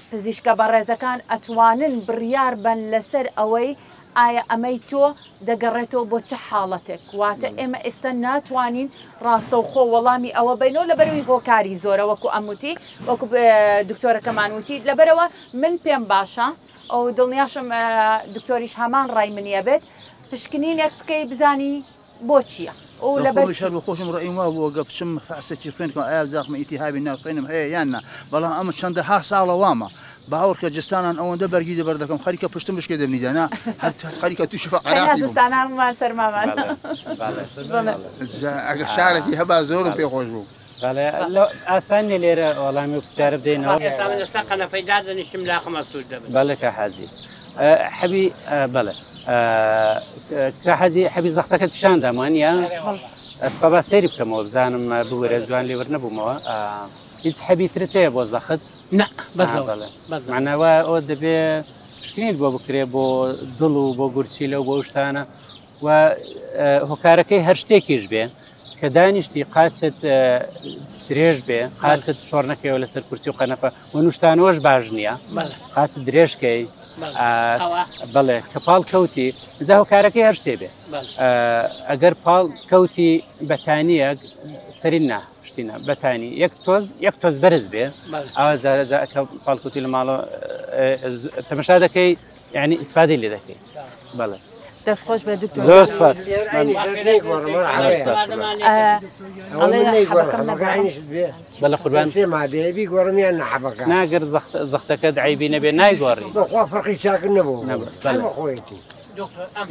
پزیشکە بەڕێزەکان ئەتوانن بڕیار بن لەسەر ئەوەی ئایا ئەمەی تۆ دەگەڕێتەوە بۆ چه حاڵەتێک. واتە ئێمە ئێستا ناتوانین ڕاستەوخۆ وەڵامی ئەوە بینەوە لەبەرەوەی هۆکاری زۆرە، وەکو ئەم وتی، وەکو دکتۆرەکەمان وتی. لەبەرەوە من پێم باشە ئەو دڵنیاشم دکتۆریش هەمان ڕای منیە بێت پشکنینێک بکەی بزانی بۆچییە. لەبەر شەر خۆشم ڕێیم وا بووە گە بچم فەحسێکی خوێن بکەم ئایا زاخمە ئیتیهابی ناو خوێنم هەیە یان نا، بەڵام ئەمە چەندەها ساڵە وامە. باوەڕ کە جستانان ئەوەندە بەرگی دەبەر دەکەم خەریکە پشتم بشکێ دەبنیدا نا، هەر خەریکە تووشی فەقەراتی بووم. جستانانمان سەرمامان. ئەگەر شارێکی هەبا زۆرم پێ خۆش بوو. بەڵێ ئاسان نییە لێرە وەڵامی و پرسیارە بدەینەوە. ئێستا من لەسەر قەنەفەی دادەنیشتم لاقم ئەسوور دەبن. بەڵێ کا حاجی حەبی، بەڵێ کا حاجی حەبی زەختەکەت پیشان دام وانییە؟ تخوا با سەیری بکەمەوە بزانم بورە جوان لێ وەرنەبوومەوە. هیچ حەبی ترت هەیە بۆ زەخت؟ نا، بەس ئەوە. بەڵێ. معناوە ئەوە دەبێ پشکنیت بۆ بکرێ بۆ دڵ و بۆ گورچیلە و بۆ شتانە و هۆکارەکەی هەر شتێکیش بێ کە دانیشتی قاچت درێژ بێ، قاچت شۆڕنەکەیەوە لەسەر کورسی و قەنەفە و نوشتانەوەش باش نییە، قاچت درێژکەی، بەڵێ کە پاڵ کەوتی جا هۆکارەکەی هەر شتێ بێ. ئەگەر پاڵ کەوتی بەتانیەک سەرین نا شتینە بەتانی یەک تۆز بەرز بێ، ئەوە کە پاڵ کەوتی لە ماڵەوە تەمەشا دەکەی، یعنی ئیسفادەی لێ دەکەی. بەڵێ. دەست خۆش بێ دکتۆر. زۆر سپاس. بەڵێ قوربان. سێ مادەیە بیگۆڕم یان نە حەبەکە؟ ناگەر زەختەکەت عەیبی نەبێ نایگۆڕی. بەخوا فەرقی چاک نەبوو. نەبوو. هەر خۆیەتی.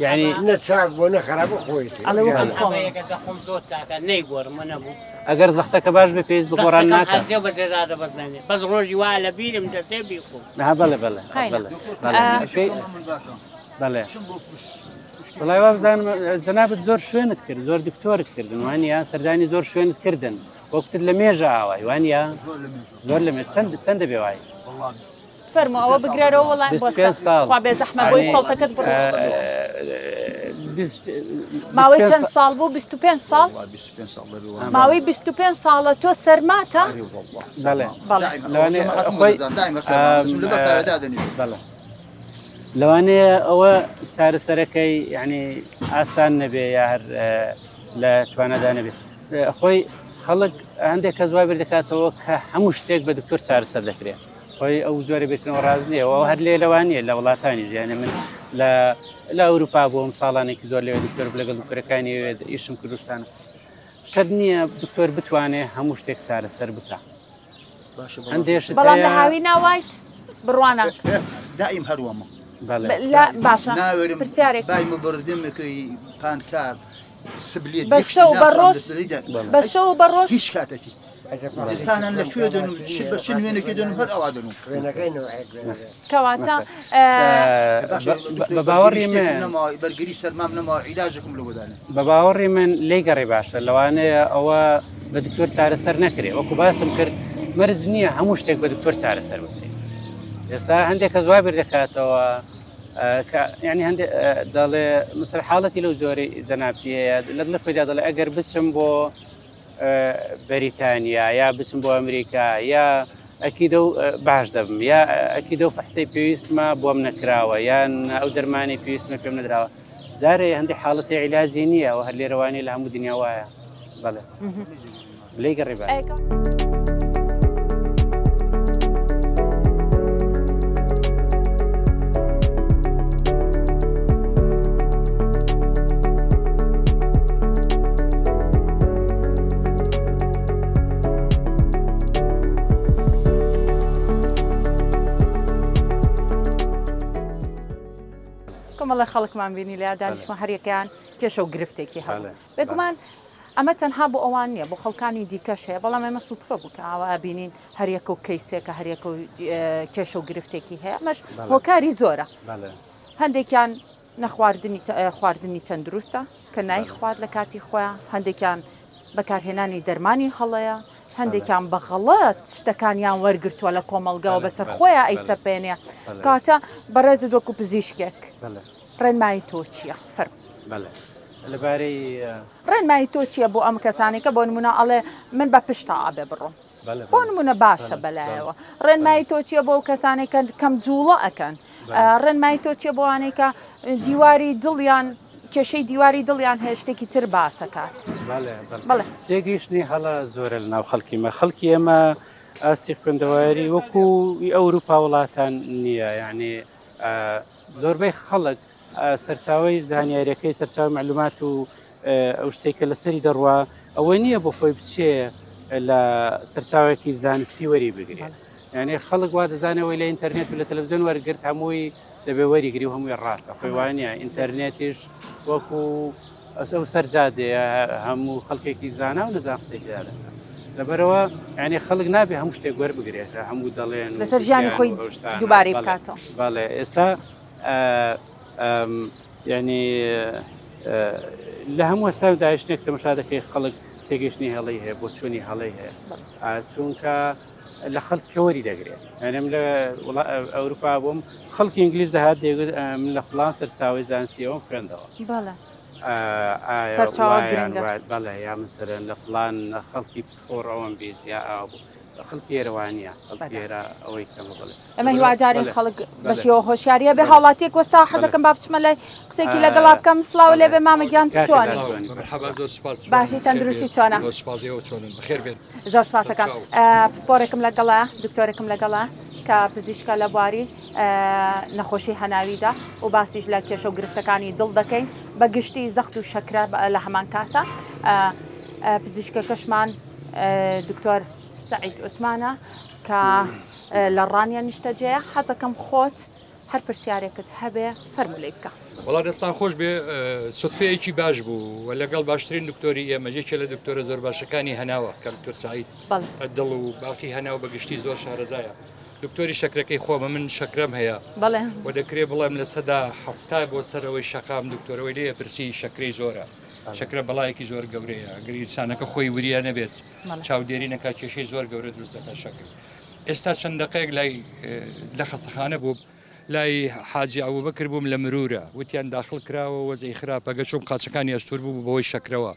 یعنی نە چاک بوو نە خراپ خۆیەتی. ئەڵێ وەکو خۆم. دەخۆم زۆر چاکە نەیگۆڕم نەبوو. ئەگەر زەختەکە باش بێ پێویست بە گۆڕان ناکە. زەختەکەم هەر دێ بە دێدا دەبەزێنێ. بەس ڕۆژی وا لە بیرم دەچێ بیخۆم. ها، بەڵێ، بەڵێ، بەڵێ، بەڵێ. بەڵێ. وڵای وا بزانم جەنابت زۆر شوێنت کرد، زۆر دکتۆرت کردن وانییە؟ سەردانی زۆر شوێنت کردن، وەکتر لە مێژە ئاوای وانییە؟ زۆر لە مێژ. چەندە بێ وای؟ فەرموو ئەوە بگرەرەوە وەڵام 25 ساڵ. خوا بێ زەحمە بۆی سەڵتەکەت بڕۆ. ماوەی چەند ساڵ بوو؟ 25 ساڵ؟ 25 ساڵ دەبێ وەڵام. ماوەی 25 ساڵە تۆ سەرماتە؟ ئەرێ وەڵڵا، بەڵێ. سەرمامە. بەڵێ. دائما لەوانەیە ئەو جەماعەتم خۆی، دەزان، دائما سەرمامە. دەچم لەبەر تاوێ دادەنیشم. بەڵێ. لەوانەیە ئەوە چارەسەرەکەی یعنی ئاسان نەبێ یا هەر لە توانادا نەبێ. خۆی خەڵک هەندێک کەس وای بیر دەکاتەوە کە هەموو شتێک بە دکتۆر چارەسەر دەکرێت. خۆی ئەو جۆرە بیرکردنەوە ڕاست نییە، ئەو هەر لێ لەوانییە لە وڵاتانی ژیانە. من لە ئەوروپا بووم ساڵانێکی زۆر لەوێ دکتۆر لەگەڵ دکتۆرەکانی ئەوێ ئیشم کردوشتانە. شەرت نییە دکتۆر بتوانێت هەموو شتێک چارەسەر بکە. هەندێک شت بەڵام لە هەیە- هاوی ناوایت بڕوانە. دائیم هەروەمە. بەڵێ. لا، باشە. ناوێرم پرسیارێک. بای مبردمێکی پانکار سبلێت بە یەک شتی شەو بە ناتوانم ڕۆژ دەست لێی دەن بە شەو بە ڕۆژ هیچ کاتێکی زستانان لە کوێ دەنوم چ بە چ نوێنێکی دەنوم هەر ئەوا دەنوم. کەواتە بە باوەڕی من بەرگری سەرمام نەماوە عیلاجێکم لۆ دانێ. بە باوەڕی من لێی گەڕێ باشە لەوانەیە ئەوە بە دکتۆر چارەسەر نەکرێ وەکو باسم کرد مەرج نییە هەموو شتێک بە دکتۆر چارەسەر بکرێت ئێستا هەندێک کەس وا بیر دەکاتەوە کە یعنی هەندێک دەڵێ مثل حاڵەتی لەو جۆرەی جەنابتی هەیە لە دڵی خۆیدا دەڵێ ئەگەر بچم بۆ بەریتانیا یا بچم بۆ ئەمریکا یا ئەکیدە و باش دەبم یا ئەکیدە و فەحسەی پێویستمە بۆم نەکراوە یان ئەو دەرمانی پێویستمە پێم نەدراوە جارێ هەندێک حاڵەتی عیلاجی نییە و هەر لێرەوانی لە هەموو دنیا وایە بەڵێ لێی گەڕێ باشە. کۆمەڵە خەڵکمان بینی لە دانیشتمە هەریەکەیان کێشە و گرفتێکی هەبوو بێگومان ئەمە تەنها بۆ ئەوان نییە بۆ خەڵکانی دیکەش هەیە بەڵام ئێمە سوتفە بوو کە ئاوا ئەبینین هەریەکە و کەیسێکە هەریەکە و کێشە و گرفتێکی هەیە ئەمەش هۆکاری زۆرە هەندێکیان نەخواردنی خواردنی تەندروستە کە نایخوات لە کاتی خۆیان هەندێکیان بەکارهێنانی دەرمانی هەڵەیە هەندێکیان بە غەڵەت شتەکانیان وەرگرتووە لە کۆمەڵگەوە بەسەر خۆیان ئەیسەپێنێ کاتە بەڕێزت وەکو پزیشکێک ڕێنمایی تۆ چییە فەرموو. لەبارەی ڕێنمایی تۆ چییە بۆ ئەم کەسانێک کە بۆ نمونە ئەڵێ من بە پشتا ئەبێ بڕۆم بۆ نمونە باشە بەلایەوە ڕێنمایی تۆ چییە بۆ کەسانێک کە کەم جوڵە ئەکەن ڕێنمایی تۆ چییە بۆوانەی کە دیواری دڵیان کێشەی دیواری دڵیان هەیە شتێکی تر باسەکات بەڵێ تێگەیشتنی هەڵە زۆرە لە ناو خەڵکی مە خەڵکی ئێمە ئاستی خوێندەواری وەکو ئەوروپا وڵاتان نییە یعنی زۆربەی خەڵک سەرچاوی زانیاریەکەی سەرچاوی معلومات و ئەو شتێک کە لەسەری دەڕوا ئەوە نییە بۆ خۆی بچێ لە سەرچاوێکی زانستی وەری بگرێت یعنی خەڵک وا دەزانەوەی لە ئینتەرنێت و لە تەلەڤزیۆن وەرگرت هەمووی دەبێ وەریگری و هەمووی ڕاستە خۆی وانە ئینتەرنێتیش وەکو ئەو سەرجادەیە هەموو خەڵکێکی زانا و نەزان قسەی تێدا دەکات لەبەرەوە یعنی خەڵک نابێ هەموو شتێک وەربگرێت هەموو دەڵێن لەسەر ژیانی خۆی دووبارەی بکاتەوە بەڵێ ئێستا یعنی لە هەموو هەستا و داعشتێک تەمەشا دەکەی خەڵک تێگەشتنی هەڵی هەیە بۆ چۆنی هەڵی هەیە چونکە لە خەڵک پێوەری دەگرێت یعنی لە ئەوروپا بووم خەڵکی ئینگلیز دەهات دەیگوت من لە فڵان سەرچاوەی زانستیەوەم خوێندەوە بەڵێ سەرچاوە گرنگە بەڵێ یا مەسەلەن لە فڵان خەڵکی پسپۆڕ ئەوەم بیست یا ئاوا بوو خەڵکی ئێرەوانیە خەڵکی ئێرە ئەوەی کەمە بڵێ ئەمە هیوادارین خەڵک بەشیەوە هۆشیاریە بێ هاوڵاتیەک وەستا حەزەکەم با بچمە لای قسێکی لەگەڵا بکەم سڵاو لێ بێ مامە گیان چۆنی باشی تەندروستی چۆنە زۆر سپاسەکەم پسپۆرێکم لەگەڵە دکتۆرێکم لەگەڵە کە پزیشکە لە بواری نەخۆشی هەناویدا و باسیش لە کێشە و گرفتەکانی دڵ دەکەین بە گشتی زەخت و شەکرە لە هەمان کاتە پزیشکەکەشمان دکتۆر سعید عوسمانە کە لە ڕانیە نیشتەجێیە حەزەکەم خۆت هەر پرسیارێکت هەبێ فەرموو لێی بکە. وەڵا دەستان خۆش بێ سوتفەیەکی باش بوو و لەگەڵ باشترین دکتۆری ئێمە یەکێ لە دکتۆرە زۆر باشەکانی هەناوە کە دکتۆر سعید دڵ و باقی هەناو بە گشتی زۆر شارەزایە دکتۆری شەکرەکەی خۆمە من شەکرەم هەیە و دەکرێ بڵێم 70% بۆ سەرەوەی شەقام دکتۆرەوەی لێ پرسی شەکرەی زۆرە شەکرە بەڵایەکی زۆر گەورەیە گەر ئینسانەکە خۆی وریا نەبێت چاودێری نەکات کێشەی زۆر گەورە دروست دەکات شەکر ئێستا چەند دقەیەک لای لە خەستەخانە بووم لای حاجی ئەبوبەکر بووم لە مرورە وتیان داخل کراوە وەزعی خراپە گە چۆم قاچەکانی ئەستور بوو بەوەی شەکرەوە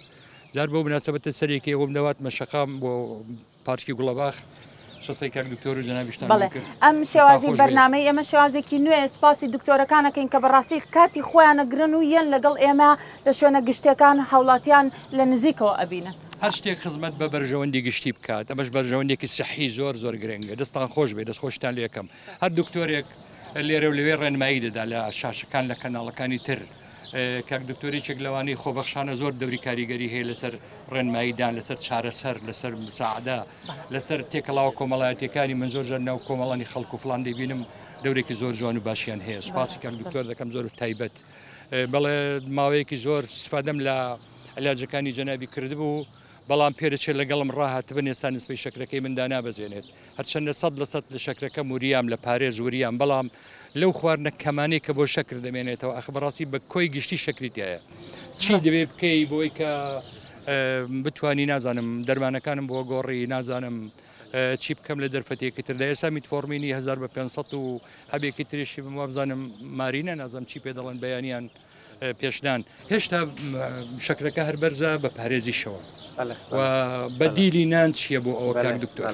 جار بۆ مناسبەتە سەرێکی ئەوم دەواتمە شەقام بۆ پارکی گوڵەباخ سوتفەی کاک دکتۆر و جەنابیشتان بەڵێ ئەم شێوازی بەرنامەی ئێمە شێوازێکی نوێ سپاسی دکتۆرەکانەکەین کە بەڕاستی کاتی خۆیانە گرن و یەن لەگەڵ ئێمە لە شوێنە گشتەکان هاوڵاتیان لە نزیکەوە ئەبینن. هەر شتێک خزمەت بە بەرژەوەندی گشتی بکات ئەمەش بەرژەوەندێکی سەحی زۆر زۆر گرنگە دەستان خۆش بێ دەست خۆشتان لێکەم هەر دکتۆرێک لێرە و لەوێ ڕێنمایی دەدا لە شاشەکان لە کەناڵەکانی تر کاک دکتۆر یەکێک لەوانەی خۆبەخشانە زۆر دەوری کاریگەری هەیە لەسەر ڕێنماییدان لەسەر چارەسەر لەسەر مساعدە لەسەر تێکەڵاوە کۆمەڵایەتەکانی من زۆر زۆر ناو کۆمەڵانی خەڵک و فلان دەبینم دەورێکی زۆر جوان و باشیان هەیە سوپاسی کاک دکتۆر دەکەم زۆر تایبەت بەڵێ ماوەیەکی زۆر سفادەم لە علاجەکانی جەنابی کردبوو بەڵام پێدەچێت لەگەڵم ڕاهاتبن ئێستا نسبەی شەکرەکەی من دانابەزێنێت هەرچەندە 100% لە شەکرەکەم وریام لە پارێز وریام بەڵام لەو خواردنە کەمانەی کە بۆ شەکر دەمێنێتەوە ئەخ بەڕاستی بە کۆی گشتی شەکری تایە چی دەبێ بکەی بۆی کە بتانی نازانم دەرمانەکانم بۆ گۆڕی نازانم چی بکەم لە دەرفەتێکی تردا ئێستا میتفۆرمینی 1000 بە 500 و هەبێکی تریشی بم وابزانم مارینە نازم چی پێ دەڵێن بەیانیان پێشنان هێشتا شەکرەکە هەر بەرزە بە پارێزیشەوە و بەدیلی نان چییە بۆ ئەوە کاک دکتۆر؟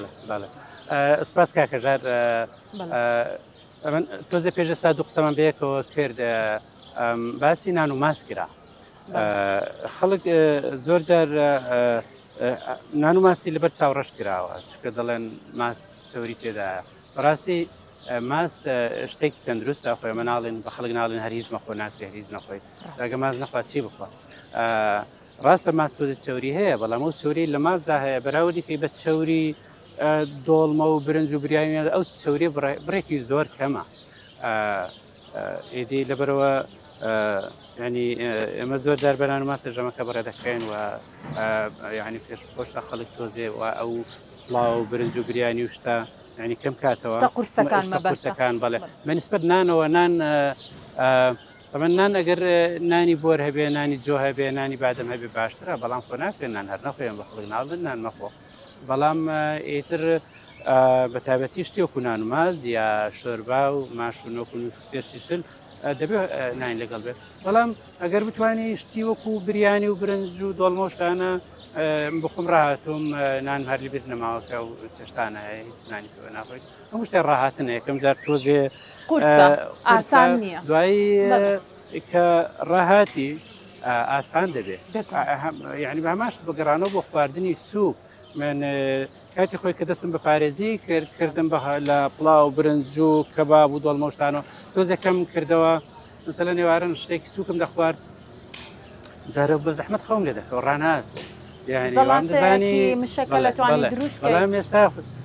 سپاس کاکە ژار ئەمن تۆزێ پێش ئێستا دوو قسەمان بەیەکەوە کرد باسی نان و ماست کرا خەڵک زۆر جار نان و ماستی لەبەر چاوڕەش کراوە چکە دەڵێن ماست چەوری تێدایە بەڕاستی ماست شتێکی تەندروستە خۆی ئەمە ناڵێن بە خەڵک ناڵێن هەر هیچ مەخۆ ناکرێ هیچ نەخۆی ئەگە ماست نەخوا چی بخوا ڕاستە ماست تۆزی چەوری هەیە بەڵام ئەو چەوری لە ماستدا هەیە بەراوردی کەی بە چەوری دۆڵمە و برنج و بریانی ئەو چەوری بڕێکی زۆر کەمە ئیدی لەبەرەوە ینی ئێمە زۆر جار بەران ماستە ژەمەکە بڕێ دەکەین و ینی پێش خۆشە خەڵک تۆزێ و ئەو پڵاو و برنج و بریانی و شتە ینی کەم کاتەوە شتە قورسەکان شتە قورسەکان بەڵێ بەنسبەت نانەوە نان ئەمە نان ئەگەر نانی بۆر هەبێ نانی جۆ هەبێ نانی بادەم هەبێ باشترە بەڵام خۆ ناکرێت نان هەر نەخۆێن بە خەڵک ناڵن نان مەخۆ بەڵام ئیتر بە تایبەتی شتی وەکو نان و ماست یا شۆربا و ماش و نۆک و چێشتی شل دەبێت نان لەگەڵ بێت بەڵام ئەگەر بتوانی شتی وەکو بریانی و برنج و دۆڵمە و شتانە بخۆم ڕاهاتوم نان هەر لەبیر نەماوەکە و چێشتانە هیچ نانی پێوە ناخۆیت هەموو شتێک ڕاهاتنە یەکەم جار تۆزێ قورسە ئاسان نییە دوایی کە ڕاهاتی ئاسان دەبێت یعنی بە هەماش بگەڕانەوە بۆ خواردنی سوک من کاتی خۆی کە دەستم بە پارێزی کرد کردم بە لە پڵاو و برنج و کەباب و دۆڵمەشتانەوە تۆزێکەم کردەوە مەسەلەن ئێواران شتێکی سووکم دەخوارد جارە بە زەحمەت خەوم لێ دەکەوت ڕانات بەڵام ئێستا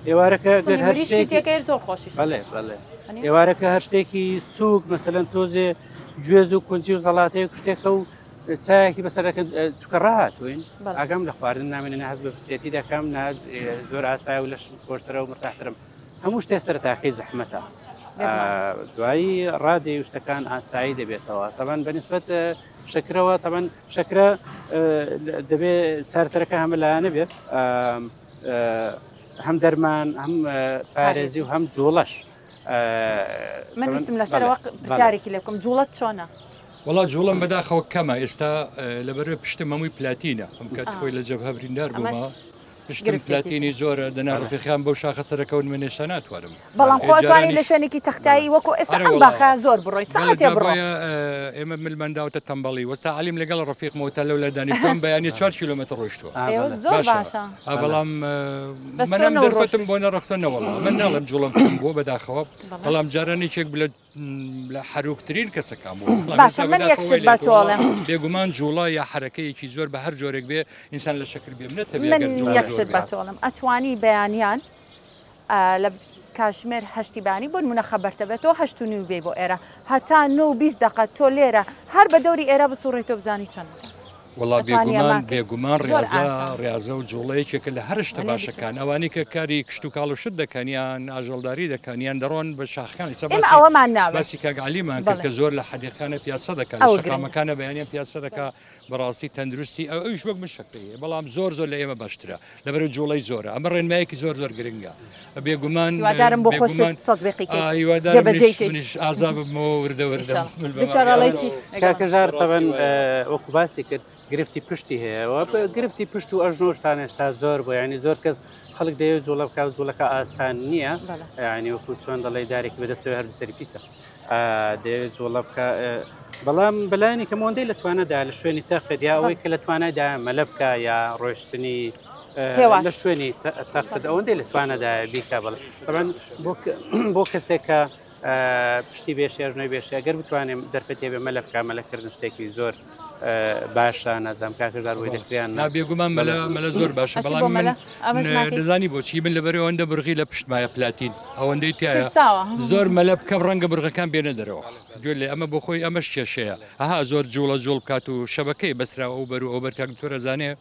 ئێوارەکە گەر هەر شتێکی زۆر خۆشی بەڵێ بەڵێ ئێوارەکە هەر شتێکی سووک مەسەلەن تۆزێ گوێز و کونجی و زەڵاتەیە شتێکە و چایەکی بەسەرەکە چکە ڕاهاتوین ئاگام لە خواردن نامێنێ نە هەست بە برسێتی دەکەم نە زۆر ئاسای و لەشم خۆشترە و مرتاحترم هەموو شتێ سەرتاکەی زەحمەتە دوایی ڕادێ و شتەکان ئاسایی دەبێتەوە تەبەن بەنسبەت شەکرەوە تەبەن شەکرە دەبێت چارەسەرەکە هەمە لایەنە بێت هەم دەرمان هەم پارێزی و هەم جوڵەش من ویستم لەسەرەوە پرسیارێکی لێ بکەم جوڵەت چۆنە؟ وەڵا جوڵم بەداخەوە کەمە ئێستا لەبەرەوە پشتم هەمووی پلاتینە ئەم کات خۆی لە جەبهە بریندار بوومە پشتم پلاتینی زۆرە دەنا ڕفیقیان بەو شاخە سەرەکەون من ئێستا ناتوانم بەڵام خۆ ئەتوانی لە شوێنێکی تەختایی وەکو ئێستا ئەم باخە زۆر بڕۆی ساعتێ بڕۆ ئێمە ملمان داوتە تەمبەڵی وەستا عەلیم لەگەڵ ڕفیقمەوە تا لەولا دانیشتووم بەیانی 4 کیلۆمەتر ڕۆیشتووە زۆر باشە بەڵام منم دەرفەتم بۆ نەڕەخسە نەوەڵا من ناڵێم جوڵم کەم بووە بەداخەوە بەڵام جاران یەکێک لە لە حەروکترین کەسەکان بوو باشە من یەک شت بە تۆ ئەڵێم بێگومان جوڵە یا حەرەکەیەکی زۆر بە هەر جۆرێک بێ ئینسان لە شەکر بێ منەتە بێ من یەک شت بە تۆ ئەڵێم ئەتوانی بەیانیان لە کاژمێر هەشتی بانی بۆ نمونە خەبەرتە بێت تۆ هەشت و نیو بێی بۆ ئێرە هەتا نۆ و 20 دەقە تۆ لێرە هەر بە دەوری ئێرە بسوڕێیتەوە بزانی چەند وەڵا بێگومان بێگومان ڕاضە ڕاضە و جوڵە یەکێکە لە هەر شتە باشەکان ئەوانەی کە کاری کشتتوکاڵ و شت دەکەن یان ئاژەڵداری دەکەن یان دەڕۆن بە شاخەکان ئێستا ئەوەمان ناوێت باسی کاک عەلیمان کرد کە زۆر لە حەدیقانە پیاسە دەکەن لە شەقامەکانە بەیانیان پیاسە دەکا بەڕاستی تەندروستی ئەو ئەویش وەک من شەکرەی هەیە بەڵام زۆر زۆر لە ئێمە باشترە لەبەر جوڵەی زۆرە ئەمە ڕێنمایەکی زۆر زۆر گرنگە بێگومان هیوادارم بۆ خۆشت تەطبیقی کەیت هیوادارم جێبەجێی کەیت منیش ئازا ببمەوە وردە وردە دکتۆر ئەڵێی چی؟ کاکە ژار تەبەن وەکو باسی کرد گرفتی پشتی هەیە و گرفتی پشت و ئەژنۆ شتان ئێستا زۆر بۆ ینی زۆر کەس خەڵک دەیەوێت جوڵە بکات جوڵەکە ئاسان نییە ینی وەکو چۆن دەڵێ دارێکی بەدەستەوە هەردوو سەری پیسە دەیەوێت جوڵە بکە بەڵام بەلایانی کەم ئەوەندەی لە توانەدا لە شوێنی تەخت یا ئەوەی کە لە توانایدا مەلە بکە یا ڕۆشتنی لە شوێنی تەخت ئەوەندەی لە توانەدایە بیکە بەڵێ طبعا بۆ کەسێک کە پشتی بێشێ ژنەی بێشێ گەر بتوانێت دەرفەتێ بێ مەلە بکە مەلەکردن شتێکی زۆر باشە نازانم کاکە ژار بۆی دەکریان نا بێگومان مەلە مەلە زۆر باشە ئەچی بەڵام بۆ من مەلە؟ ئەمەش ناکەی؟ دەزانی بۆچی من لەبەر ئەوەندە برغی لە پشتمایە پلاتین ئەوەندەی تایە ترساوە. زۆر مەلە بکەم ڕەنگە برغەکان بێنە دەرەوە گوێ لێ ئەمە بۆ خۆی ئەمەش کێشەیە ئەها زۆر جوڵە جوڵ بکات و شەبەکەی بەسراوە ئەو بەر و ئەو بەر کاک دکتۆر ئەزانێ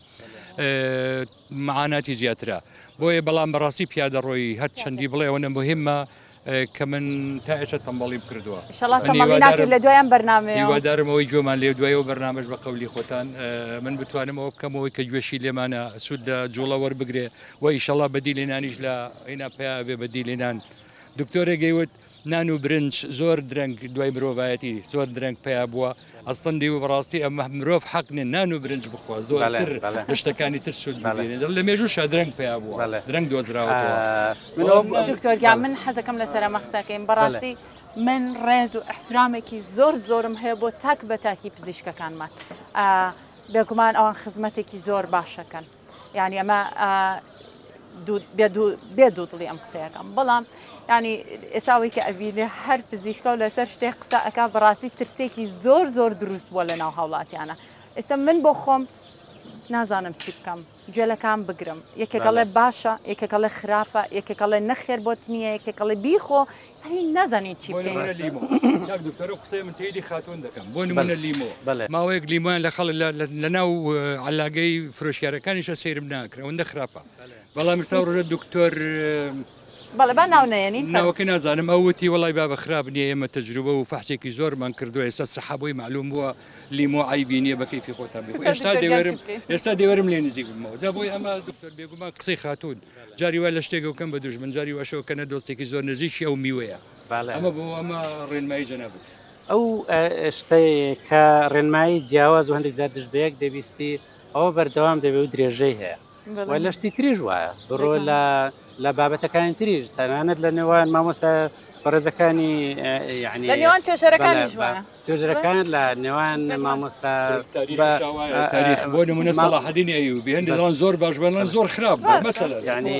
معاناتی زیاترە بۆیە بەڵام بەڕاستی پیادە ڕۆی هەر چەندی بڵێ ئەوەنە مهمە کە من تا ئێستا تەمبەڵیم کردووە ئیشەڵا تەمبەڵی ناکرد لە دوای ئەم بەرنامەیەوە. هیوادارم ئەوەی گوێمان لێ دوای ئەو بەرنامەش بە قەولی خۆتان من بتوانم ئەوە بکەمەوەی کە گوێشی لێمانە سوود لە جوڵە وەربگرێ و ئیشەڵا بە دیلێنانیش لە ئینا پیا بێ بە دیلێنان دکتۆرێک گەیوت نان و برنج زۆر درەنگ دوای مرۆڤایەتی زۆر درەنگ پیا بووە ئەسڵەن دیو بەڕاستی ئەمە مرۆڤ حەق نیە نان و برنج بخوا زۆرتر لە شتەکانی تر سوود ببینێ دەڵێ لە مێژووشا درەنگ پیا بووە درەنگ دۆزراوەتەوە. دکتۆر گیان من حەزەکەم لەسەر ئەمە قسەکەین بەڕاستی من ڕێز و ئیحترامێکی زۆر زۆرم هەیە بۆ تاک بە تاکی پزیشکەکانمان بێگومان ئەوان خزمەتێکی زۆر باشەکەن یعنی ئەمە بێ دوودڵی ئەم قسەیەکەم بەڵام ینی ئێساوی کە ئەبینێ هەر پزیشکە و لەسەر شتێک قسە ئەک بەڕاستی ترسێکی زۆر زۆر دروست بووە لە ناو هاوڵاتیانە ئێستا من بۆ خۆم نازانم چی بکەم گوێلەکان بگرم یەکێکەڵێ باشە یەکێکەڵێ خراپە یەکێکەڵێ نەخێر بۆت نییە یەکێکەڵێ بیخۆ هەی نازانین چی بکەین. لیمۆ کاک دکتۆر ئەو قسەیە من تێیدی خاتوون دەکەم بۆ نمونە لیمۆ ماوەیەک لیمۆیان لە خەڵک لە ناو عەلاگەی فرۆشیارەکانیشە سەیرم ناکرا ئەوەندە خراپە بەڵام ئێستا ڕۆژە دکتۆر بەڵێ با ناو نەیەنین ناوەکەی نازانم ئەو وتی وەڵای بابە خراپ نییە ئێمە تەجروبە و فەحسێکی زۆرمان کردووە ئێستا سەحا بۆی معلوم بووە لیمۆ عەیبی نییە بە کەیفی خۆتان بخۆ ئێستا دەوێرم ئێستا دەوێرم لێ نزیک بمەوە جا بۆی ئەمە دکتۆر بێگومان قسەی خاتوون جاری وا لە شتێکەوە کەم بە دوژمن جاری واشەوە کەنە دۆستێکی زۆر نزیکی ئەو میوەیە ئەمە بۆ ئەمە ڕێنمایی جەنابت. ئەو شتەی کە ڕێنمایی جیاواز و هەندێک جار دژ بە یەک دەبیستی ئەوە بەردەوام دەبێ و درێژەی هەیە و لە شتی تریش وایە بڕۆ لە لە بابەتەکانی تریش تەنانەت لە نێوان مامۆستا بەڕێزەکانی یعنی لە نێوان توێژەرەکانیش وایە توێژەرەکان لە نێوان مامۆستا تاریخ بۆ نمونە سەڵاحەدینی ئەیوبی هەندێک دەڵێن زۆر باش بەڵام زۆر خراپ بوو مەسەلەن یعنی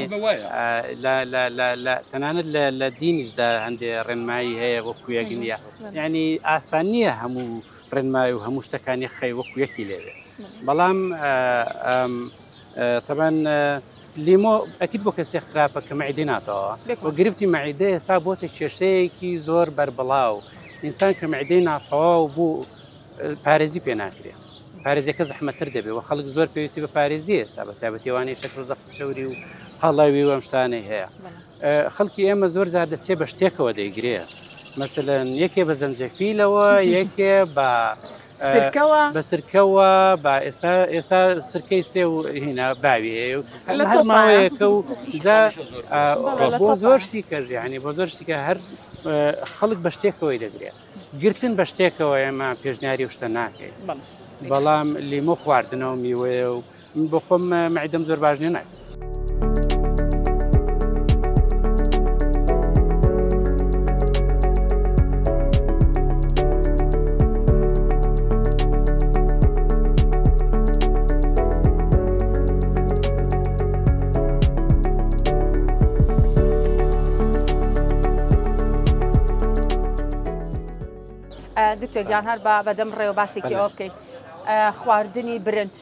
تەنانەت لە دینیشدا هەندێ ڕێنمایی هەیە وەکو یەک نییە یعنی ئاسان نییە هەموو ڕێنمایی و هەموو شتەکانی خەی وەکو یەکی لێوێ بەڵام تەبەن لیمۆ ئەکید بۆ کەسێک خراپە کە مەعیدەی ناتەوە و گرفتی مەعیدە ئێستا بۆتە کێشەیەکی زۆر بەربڵاو ئینسان کە مەعیدەی ناتەواو بوو پارێزی پێ ناکرێ پارێزیەکە زەحمەتتر دەبێت و خەڵک زۆر پێویستی بە پارێزی ئێستا بە تایبەتیوانەی شەکر و زەخت و چەوری و قەڵەوی و ئەم شتانەی هەیە خەڵکی ئێمە زۆر جار دەچێ بە شتێکەوە دەیگرێ مەسەلەن یەکێ بە زەنجەفیلەوە یەکێ بە سرکەوە بە سرکەوە بە ئێستا ئێستا سرکەی سێ و هینا باوی هەیە و لە هەر ماوەیەکە و جا بۆ زۆر شتی کەش یعنی بۆ زۆر شتیکە هەر خەڵک بە شتێکەوەی دەگرێت گرتن بە شتێکەوە ئێمە پێشنیاری و شتە ناکەین بەڵام لیمۆ خواردنەوە میوەیە و من بۆ خۆم مەعیدەم زۆر باش نیە ناکرێت. دکتۆر گیان هەر بە بەدەم ڕێوە باسێکی ئەوە بکەین خواردنی برنج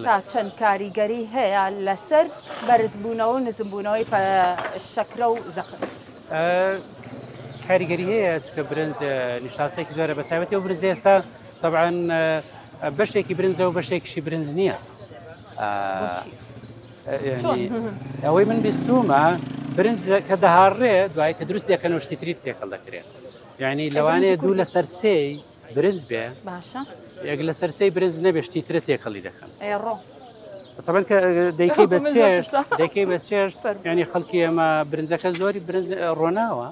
تا چەند کاریگەری هەیە لەسەر بەرزبوونەوە و نزمبوونەوەی شەکرە و زەخت؟ کاریگەری هەیە چکە برنج نیشاستێکی زۆرە بە تایبەتی و برنج ئێستا طبعا بەشێکی برنجە و بەشێکیشی برنج نییە. ئەوەی من بیستومە برنج کە دەهاڕێ دوای کە دروست دەکەن و شتی تری تێکەڵ دەکرێت یعنی لەوانەیە دوو لەسەر سێی برنج بێ باشە یەک لەسەر سێی برنج نەبێ شتی ترە تێکەڵی دەکەن ڕۆ طبعا کە دەیکەی بە چێشت دەیکەی بە چێشت ینی خەڵکی ئێمە برنجەکە زۆری برنج ڕۆناوە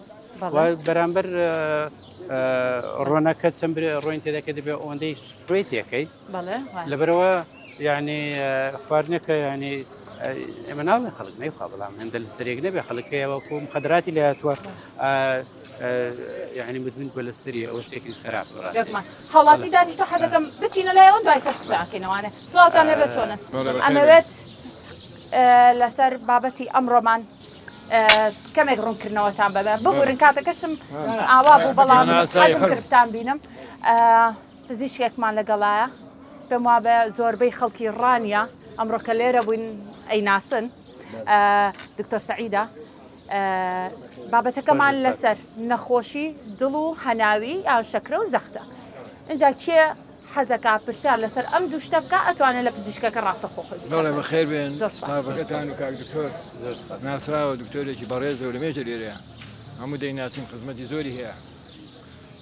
بەرامبەر ڕۆنەکە چەند ڕۆین تێدەکە دەبێ ئەوەندەی شوێ تێکەی لەبەرەوە یعنی خواردنەکە ینی ئێمە ناڵێن خەڵک نەیخوا بەڵام هەندە لە سەرێک نەبێ خەڵکەیە وەکو مخدراتی لە هاتووە یعنی مدمن بووە لە سەری ئەوە شتێکی خراپ هاوڵاتی دانیشتە حەزەکەم بچینە لای ئەوان دوای تر قسە ئەکەینەوانێ سڵاوتان لێبێت چۆنن ئەمەوێت لەسەر بابەتی ئەمڕۆمان کەمێک ڕوونکردنەوەتان بەبێ ببورن کاتەکەشم ئاوا بوو بەڵام حەزم کرد بتان بینم پزیشکێکمان لەگەڵایە. پێم وابێ زۆربەی خەڵکی ڕانیە ئەمڕۆ کە لێرە بووین ئەیناسن دکتۆر سەعیدە بابەتەکەمان لەسەر نەخۆشی دڵ و هەناوی یان شەکرە و زەختە اینجا کێ حەزەکا پرسیار لەسەر ئەم دوو شتە بکا ئەتوانێت لە پزیشکەکە ڕاستەخۆ خۆی بکات. بەڵێ بەخێر بێن زۆر سپاس. ستافەکەتان و کاک دکتۆر زۆر سپاس. ناسراوە دکتۆرێکی بەڕێزە و لەمێژە لێرەیە هەموو دەیناسین خزمەتی زۆری هەیە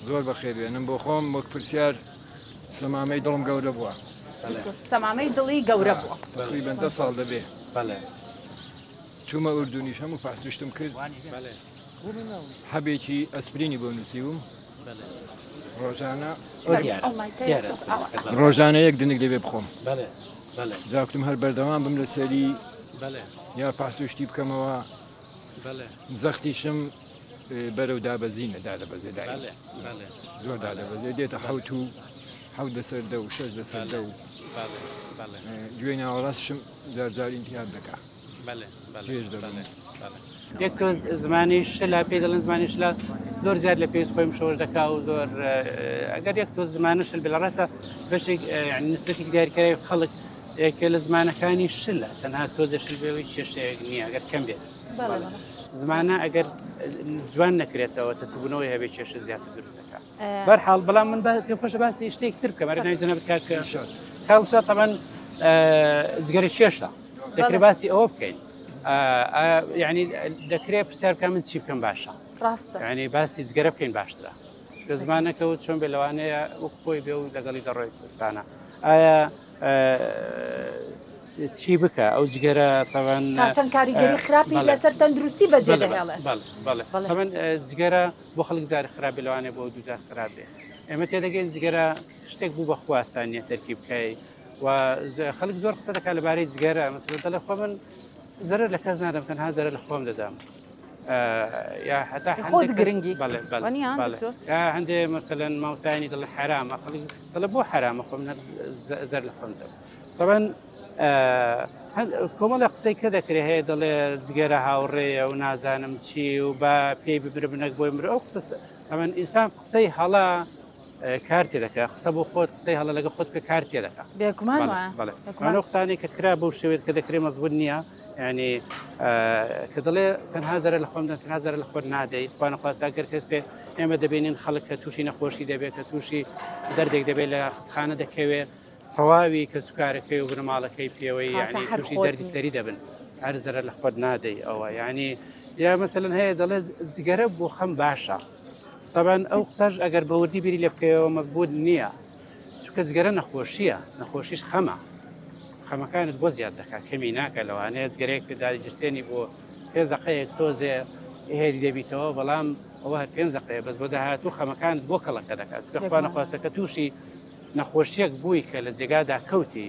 زۆر بەخێر بێن من بۆ خۆم وەک پرسیار سەمامەی دڵم گەورە بووە دکتۆر سەمامەی دڵی گەورە بووە. تقریبا 10 ساڵ دەبێ بەڵێ. چوومە ئوردونیش هەموو فەحس و شتم کرد حەبێکی ئەسپرینی بۆ نووسیوم ڕۆژانە ڕۆژانە یەک دنک دەبێ بخۆم جاکتم هەر بەردەوام بم لەسەری یا فەحس و شتی بکەمەوە زەختیشم بەرەو دابەزینە دادەبەزێ زۆر دادەبەزێ دێتە حەوت و حەوت لەسەر دە و شەش لەسەر دە و گوێی ناوەڕاستشم جارجار ئینتیاب دەکا. پێش دەبم. یەک تۆز زمانی شلە پێی دەڵێن زمانی شلە زۆر زیاد لە پێویست خۆی مشەوەش دەکا و زۆر ئەگەر یەک تۆز زمانە شل بێ لە ڕاستە بەشێک یعنی نسبەتێکی دیاریکراوی خەڵک یەکێ لە زمانەکانی شلە تەنها تۆزێ شل بێ هیچ کێشەیەک نییە ئەگەر کەم بێت. زمانە ئەگەر جوان نەکرێتەوە تەسبوونەوەی هەبێ کێشە زیاتر دروست دەکات. بەرحاڵ بەڵام من پێم خۆشە باسی شتێک تر بکەم ئەرێ ناوی جەنابت کاک کاڵشاد تەبەن جگەرە کێشە دەکرێت باسی ئەوە بکەین یعنی دەکرێت پرسیار بکەم من چی بکەم باشە ڕاستە یعنی باسی جگەرە بکەین باشترە کە زمانەکە و چۆن بێ لەوانەیە وەک خۆی بێ و لەگەڵی دەڕۆی کوردستانە ئایا چی بکە ئەو جگەرە تەوان چەند کاریگەری خراپی لەسەر تەندروستی بەجێ دەهێڵێت بەڵێ بەڵێ جگەرە بۆ خەڵک جار خراپ بێ لەوانەیە بۆ دوو جار خراپ بێ ئێمە تێدەگەین جگەرە شتێک بوو بە خوا ئاسان نییە تەرکی بکەی و خەڵک زۆر قسە دەکات لەبارەی جگەرە مەسەلەن دەڵێ خۆ من زەرەر لە کەس نادەم تەنها زەرەر لە خۆم دەدەم یا هەتا خۆت گرنگی بەڵێ بەڵێ یا هەندێ مەسەلەن مامۆستایانی دەڵێ حەرامە خەڵک دەڵێ بۆ حەرامە خۆ من هەر زەرەر لە خۆم دەدەم طبعا کۆمەڵە قسەی کە دەکرێت هەیە دەڵێ جگەرە هاوڕێیە و نازانم چی و با پێی ببرم نەک بۆی مرۆ ئەو قسە ئەمن ئینسان قسەی هەڵە کار تێ دەکات قسە بۆ خۆت قسەی هەڵە لەگە خۆت کە کار تێ دەکات بێگومان بەڵێ قسانێک کە کرا بەو شێوێت کە دەکرێت مەزبوط نییە ینی کە دەڵێ تەنها زەرە لە خۆم تەنها زەرە لە خۆت نادەی خوانەخواستە گەر کەسێ ئێمە دەبینین خەڵک کە تووشی نەخۆشی دەبێت کە تووشی دەردێک دەبێت لە خستخانە دەکەوێت تەواوی کەسوکارەکەی و بنەماڵەکەی پێوەی یعنی تووشی دەردی سەری دەبن هەر زەرەر لە خۆت نادەی ئەوە یعنی یا مەسەلەن هەیە دەڵێت جگەرە بۆ خەم باشە طبعا ئەو قسەش ئەگەر بەوردی بیری لێ بکەیەوە مەزبوط نییە چونکە جگەرە نەخۆشیە نەخۆشیش خەمە خەمەکانت بۆ زیاد دەکات کەمی ناکە لەوانەیە جگەرەیەک پێداگیرسێنی بۆ پێنج دقەیەک تۆزێ هێری دەبیتەوە بەڵام ئەوە هەر پێنج دقەیە بەس بۆ داهاتوو خەمەکانت بۆ کەڵەکە دەکات چونکە خوا نەخواستەکە تووشی نەخۆشیەک بووی کە لە جێگادا کەوتی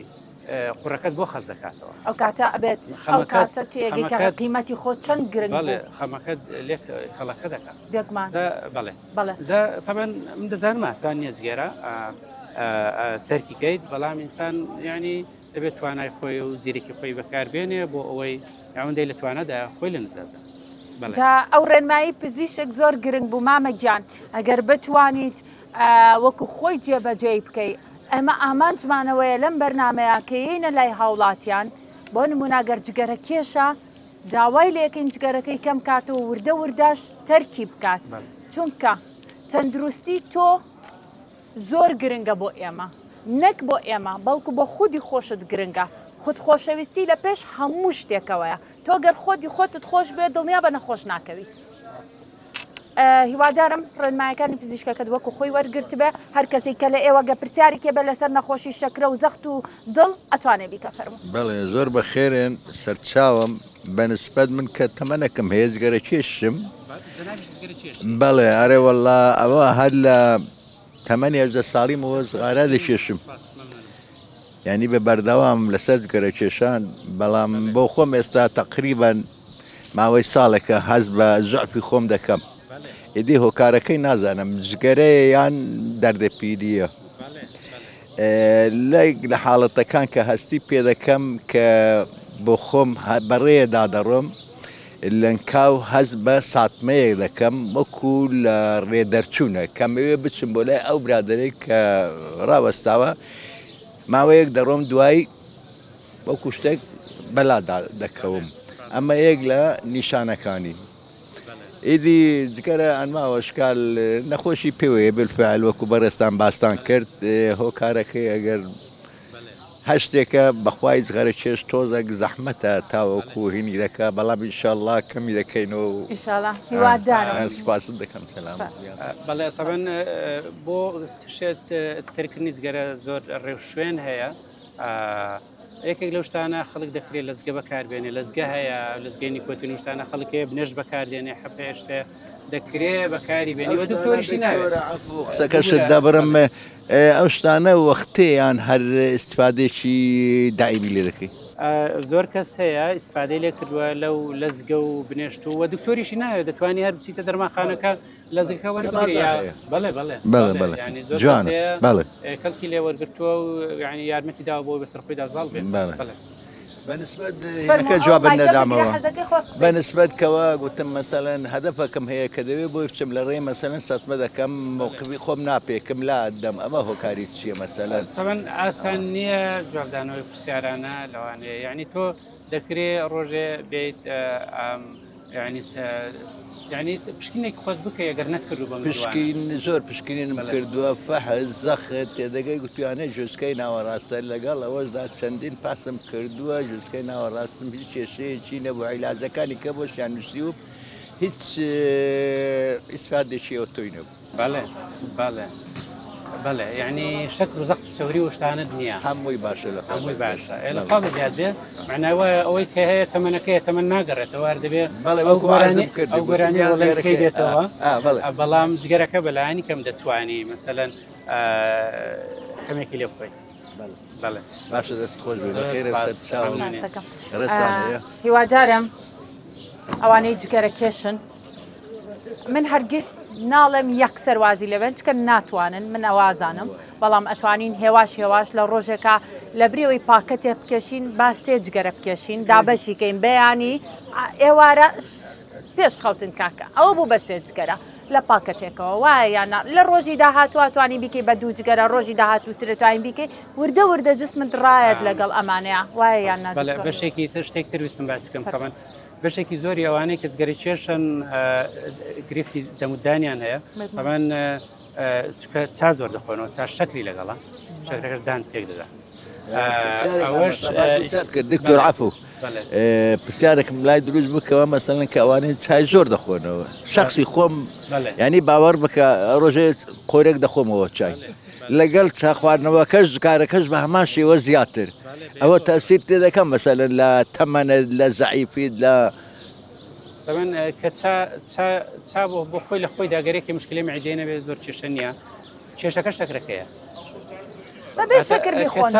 قوڕەکەت بۆ خەست دەکاتەوە. ئەو کاتە ئەبێت ئەو کاتە تێگەی کە قیمەتی خۆت چەند گرنگ بوو. بەڵێ خەمەکەت لێ کەڵەکە دەکات. بێگومان. بەڵێ. بەڵێ. جا تەبەن من دەزانم ئاسان نییە جگەرە تەرکی کەیت بەڵام ئینسان یعنی دەبێت توانای خۆی و زیرەکی خۆی بەکاربێنێ بۆ ئەوەی ئەوەندەی لە توانادا خۆی لە نجات بەڵێ. جا ئەو ڕێنمایی پزیشک زۆر گرنگ بوو مامە گیان ئەگەر بتوانیت وەکو خۆی جێبەجێی بکەی ئێمە ئامانجمانەوەیە لەم بەرنامەیە کە یەینە لای هاوڵاتیان بۆ نمونە گەر جگەرە کێشە داوای لێکەین جگەرەکەی کەم کاتەوە وردە ورداش تەرکی بکات چونکە تەندروستی تۆ زۆر گرنگە بۆ ئێمە نەک بۆ ئێمە بەڵکو بۆ خودی خۆشت گرنگە خود خۆشەویستی لە پێش هەموو شتێکەوەیە تۆ گەر خۆتی خۆتت خۆش بێت دڵنیا بە نەخۆش ناکەوی. هیوادارم ڕێنمایەکانی پزیشکەکەت وەکو خۆی وەرگرتبێ هەر کەسێک کە لە ئێوە گە پرسیارێکی بێ لەسەر نەخۆشی شەکرە و زەخت و دڵ ئەتوانێ بیکە فەرموو. بەڵێ زۆر بەخێرێن سەرچاوم بەنسبەت من کە تەمەنەکم هەیە جگەرە کێشم بەڵێ ئەرێ وەڵا ئەوە هەر لە تەمەنی 18 ساڵیمەوە زغارە دەکێشم یعنی بە بەردەوام لەسەر جگەرە کێشان بەڵام بۆ خۆم ئێستا تەقریبەن ماوەی ساڵێکە هەست بە زوعفی خۆم دەکەم ئیدی هۆکارەکەی نازانم جگەرەیە یان دەردە پیریە لە حاڵەتەکان کە هەستی پێدەکەم کە بۆ خۆم بەڕێدا دەڕۆم لەنکاو هەست بە ساتمەیەک دەکەم وەکو لە ڕێ دەرچوونە کەمەوێ بچم بۆ لای ئەو برادەرێک کە ڕاوەستاوە. ماوەیەک دەڕۆم دوای وەکو شتێک بەلا دەکەوم ئەمە یەک لە نیشانەکانی ئیدی جگەرە ئەنما وەشکال نەخۆشی پێوەیە بالفعل وەکو بەڕێزتان باستان کرد هۆکارەکەی ئەگەر هەر شتێکە بەخوای جغەرە کێش تۆزێک زەحمەتە تاوەکو هینی دەکا بەڵام ئینشاءاللە کەمی دەکەینەوە و ئینشاءاللە هیوادارم سوپاست دەکەم سەلام بەڵێ تەبەن بۆ شێت ترکردنی جگەرە زۆر ڕێوشوێن هەیە یەکێک لەو شتانە خەڵک دەکرێت لەزگە بەکاربێنێ لەزگە هەیە لەزگەی نیکۆتین و شتانە خەڵک هەیە بنێشت بەکاردێنێ حەپێشتێ دەکرێ بەکاری بێنی و دکتۆریشی ناوێت. قسەکەشت دەبڕم ئەو شتانە وەختێ یان هەر ئیستفادەیەکی دائیمی لێ دەکەی؟ زۆر کەس هەیە ئیستفادەی لێ کردووە لەو لەزگە و بنێشت و دکتۆریشی ناوێت دەتوانی هەر بچیتە دەرمانخانەکە لەزگەکە وەربگری یا بەڵێ بەڵێ بەڵێ بەڵێ یعنی زۆر جوانە کەس هەیە بەڵێ کەڵکی لێ وەرگرتووە و یعنی یارمەتی داوە بۆ بەسەر خۆیدا زاڵ بێت بەڵێ. بەڵێ. بەنسبەت فەرموو هینەکە ئەو جوابت مایکە بگرە نەدامەوە حەزەکەی خۆت قسەی بەنسبەت کەوا گوتم مەسەلەن هەدەفەکەم هەیە کە دەوێ بۆی بچم لە ڕێ مەسەلەن سەتمە دەکەم مەوقفی خۆم ناپێکم لا دەم ئەمە هۆکاری چییە مەسەلەن؟ تەبعەن ئاسان نییە جوابدانەوەی پرسیارانە لەوانەیە یعنی تۆ دەکرێ ڕۆژێ بێیت یعنی یعنی پشکنێک خۆت بکەی ئەگەر نەتکردو بەم زووانە. پشکین زۆر پشکنینم کردووە فەحس زەخت تێدەگەی گوتویانە جوچکەی ناوەڕاستە لەگەڵ ئەوەشدا چەندین فەحسم کردووە جوچکەی ناوەڕاستم هیچ کێشەیەکی نەبوو عیلاجەکانی کە بۆشیان نووسیوم هیچ ئیسفادێکی ئەوتۆی نەبوو. بەڵێ بەڵێ بەڵێ یعنی شەکر و زەخت و چەوری و شتانت نییە هەمووی باشە لە خوا هەمووی باشە ئێ لە بەڵێ. خوا بەزیاد بێ معنای وایە ئەوەی کە هەیە تەمەنەکەیە تەمەن ناگەڕێتەوە هەر دەبێ بەڵێ ئەو وەکو عەرزم گۆرانی کردی ئەو گوتم گۆرانی یان وەڵێن کەی جگەرەکەی دێتەوە ئا بەڵێ بەڵام جگەرەکە بەلایەنی کەم دەتوانی مەسەلەن خەمێکی لێ بخۆیت بەڵێ بەڵێ باشە دەست خۆش بێ زۆر بەخێرە سپاس سەر چاوم مەمنونێ سپاستەکەم. ڕێزتان هەیە هیوادارم ئەوانەی جگەرە کێشن من هەرگیز ناڵێم یەکسەر وازی لێبێن چکە ناتوانن من ئەوازانم بەڵام ئەتوانین هێواش هێواش لە ڕۆژێکا لە بریەوەی پاکەتێ بکێشین با سێ جگەرە بکێشین دابەشیکەین بەیانی ئێوارە پێش خەوتن کاکە ئەوە بوو بە سێ جگەرە لە پاکەتێکەوە وایە یان نا لە ڕۆژی داهاتوو توانی بیکەی بە دوو جگەرە ڕۆژی داهاتوو ترتوانین بیکەی وردە وردە جسمت ڕایەت لەگەڵ ئەمانەیە وایە یان نا بەشێکی تر شتێک تر ویستم باسی بکەم کەمەن بەشێکی زۆری ئەوانەی کە جگەرە کێشن گرفتی دەمودانیان هەیە ئەمان چکە چا زۆر دەخۆنەوە چا شەکری لەگەڵە شەکرەکەش دان تێک دەدا دکتۆر عفو پرسیارێکم لای دروست بکەوە مەسەلەن کە ئەوانەی چای زۆر دەخۆنەوە شخصی خۆم ینی باوەڕ بکە ڕۆژێ قۆرێک دەخۆمەوە چای لەگەڵ چا خواردنەوەکەش کارەکەش بە هەمان شێوە زیاتر ئەوە تەسیر تێ دەکەم مەسەلەن لە تەمەنت لە زەعیفیت لە. تەمەن کە چا چا چا بۆ بۆ خۆی لە خۆیدا گەرێکی مشکلەی مەعیدەی نەبێت زۆر کێشە نییە کێشەکە شەکرەکەیە بەبێ شەکر بیخۆن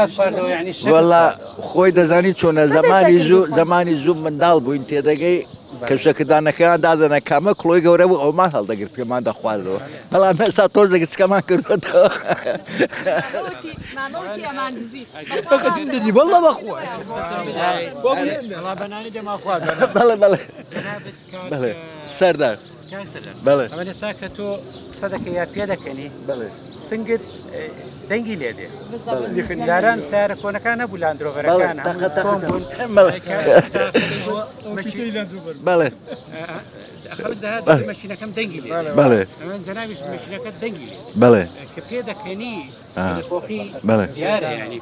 وەڵا خۆی دەزانی چۆنە زمانی زوو زمانی زوو منداڵ بووین تێدەگەی کە شەکردانەکەیان دادەنە کامە کڵۆی گەورە بوو ئەومان هەڵدەگرت پێمان دەخواردەوە بەڵام ئێستا تۆزێک چکەمان کردوەتەوە والله بەخوا بەڵێ بەڵێ بەڵێ سەردار بەڵێ ئەمە ئێستا کە تۆ قسە دەکەی یا پێ دەکەنی بەڵێ سنگت دەنگی لێ دێ جاران سیارە کۆنەکان نەبوو لاندرۆڤەرەکان بەڵێ خەڵک دەهات مەشینەکەم دەنگی لێ بەڵێ جەنابیش مەشینەکە دەنگی لێ بەڵێ کە پێ دەکەنی خۆخی دیارە یعنی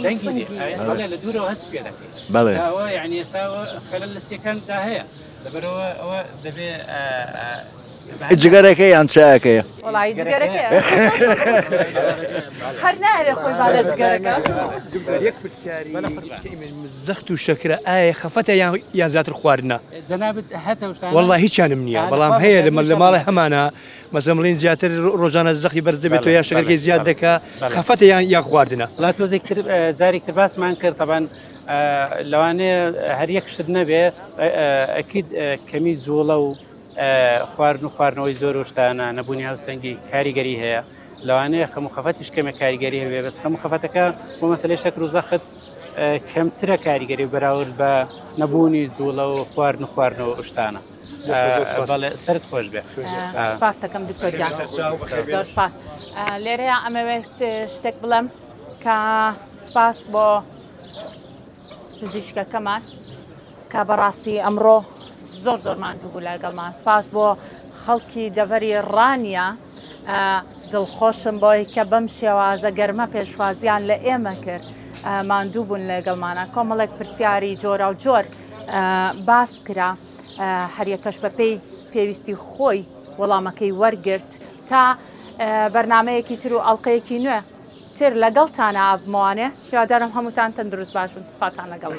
دەنگی لێ بەڵێ لە دوورەوە هەست پێ دەکەی بەڵێ یعنی ئێستا خەلەل لە سیەکاندا هەیە لەبەرەوە ئەوە دەبێ جگەرەکە یان چایەکەیە؟ وەڵی جگەرەکەیە هەر نایەوێ خۆی با لە جگەرەکە. دکتۆر یەک پرسیاری زەخت و شەکرە ئایا خەفەتە یان یان زیاتر خواردنە؟ جەنابت هەتە شتانە؟ وەڵا هیچیانم نییە بەڵام هەیە لە لە ماڵێ هەمانە مەسەلەن بڵێین زیاتر ڕۆژانە زەختی بەرز دەبێتەوە یا شەکرەکەی زیاد دەکا خەفەتە یان یان خواردنە؟ وەڵا تۆزێک تر جارێک تر باسمان کرد تەبان لەوانەیە هەر یەک شت نەبێ ئەکید کەمی جوڵە و خواردن و خواردنەوەی زۆر و شتانە نەبوونی هاوسەنگی کاریگەری هەیە لەوانەیە خەم و خەفەتیش کەمێک کاریگەری هەبێ بەس خەم و خەفەتەکە بۆ مەسلەی شەکر و زەخت کەمترە کاریگەری بەراورد بە نەبوونی جوڵە و خواردن و خواردنەوە و شتانە بەڵێ سەرت خۆش بێ سپاس دەکەم دکتۆر گیان زۆر سپاس لێرەیە ئەمەوێت شتێک بڵێم. کە سپاس بۆ پزیشکەکەمان کە بەڕاستی ئەمڕۆ زۆر زۆر ماندوو بوو لەگەڵمان سپاس بۆ خەڵکی دەڤەری ڕانیە دڵخۆشم بۆی کە بەم شێوازە گەرمە پێشوازیان لە ئێمە کرد ماندوو بوون لەگەڵمانە کۆمەڵێک پرسیاری جۆرا و جۆر باس کرا هەریەکەش بەپێی پێویستی خۆی وەڵامەکەی وەرگرت تا بەرنمەیەکی تر و ئەڵلقەیەکی نوێ تر لەگەڵتانە ئابمەوانێ هیوادارم هەمووتان تەندروست باش بن خواتان لەگەڵ.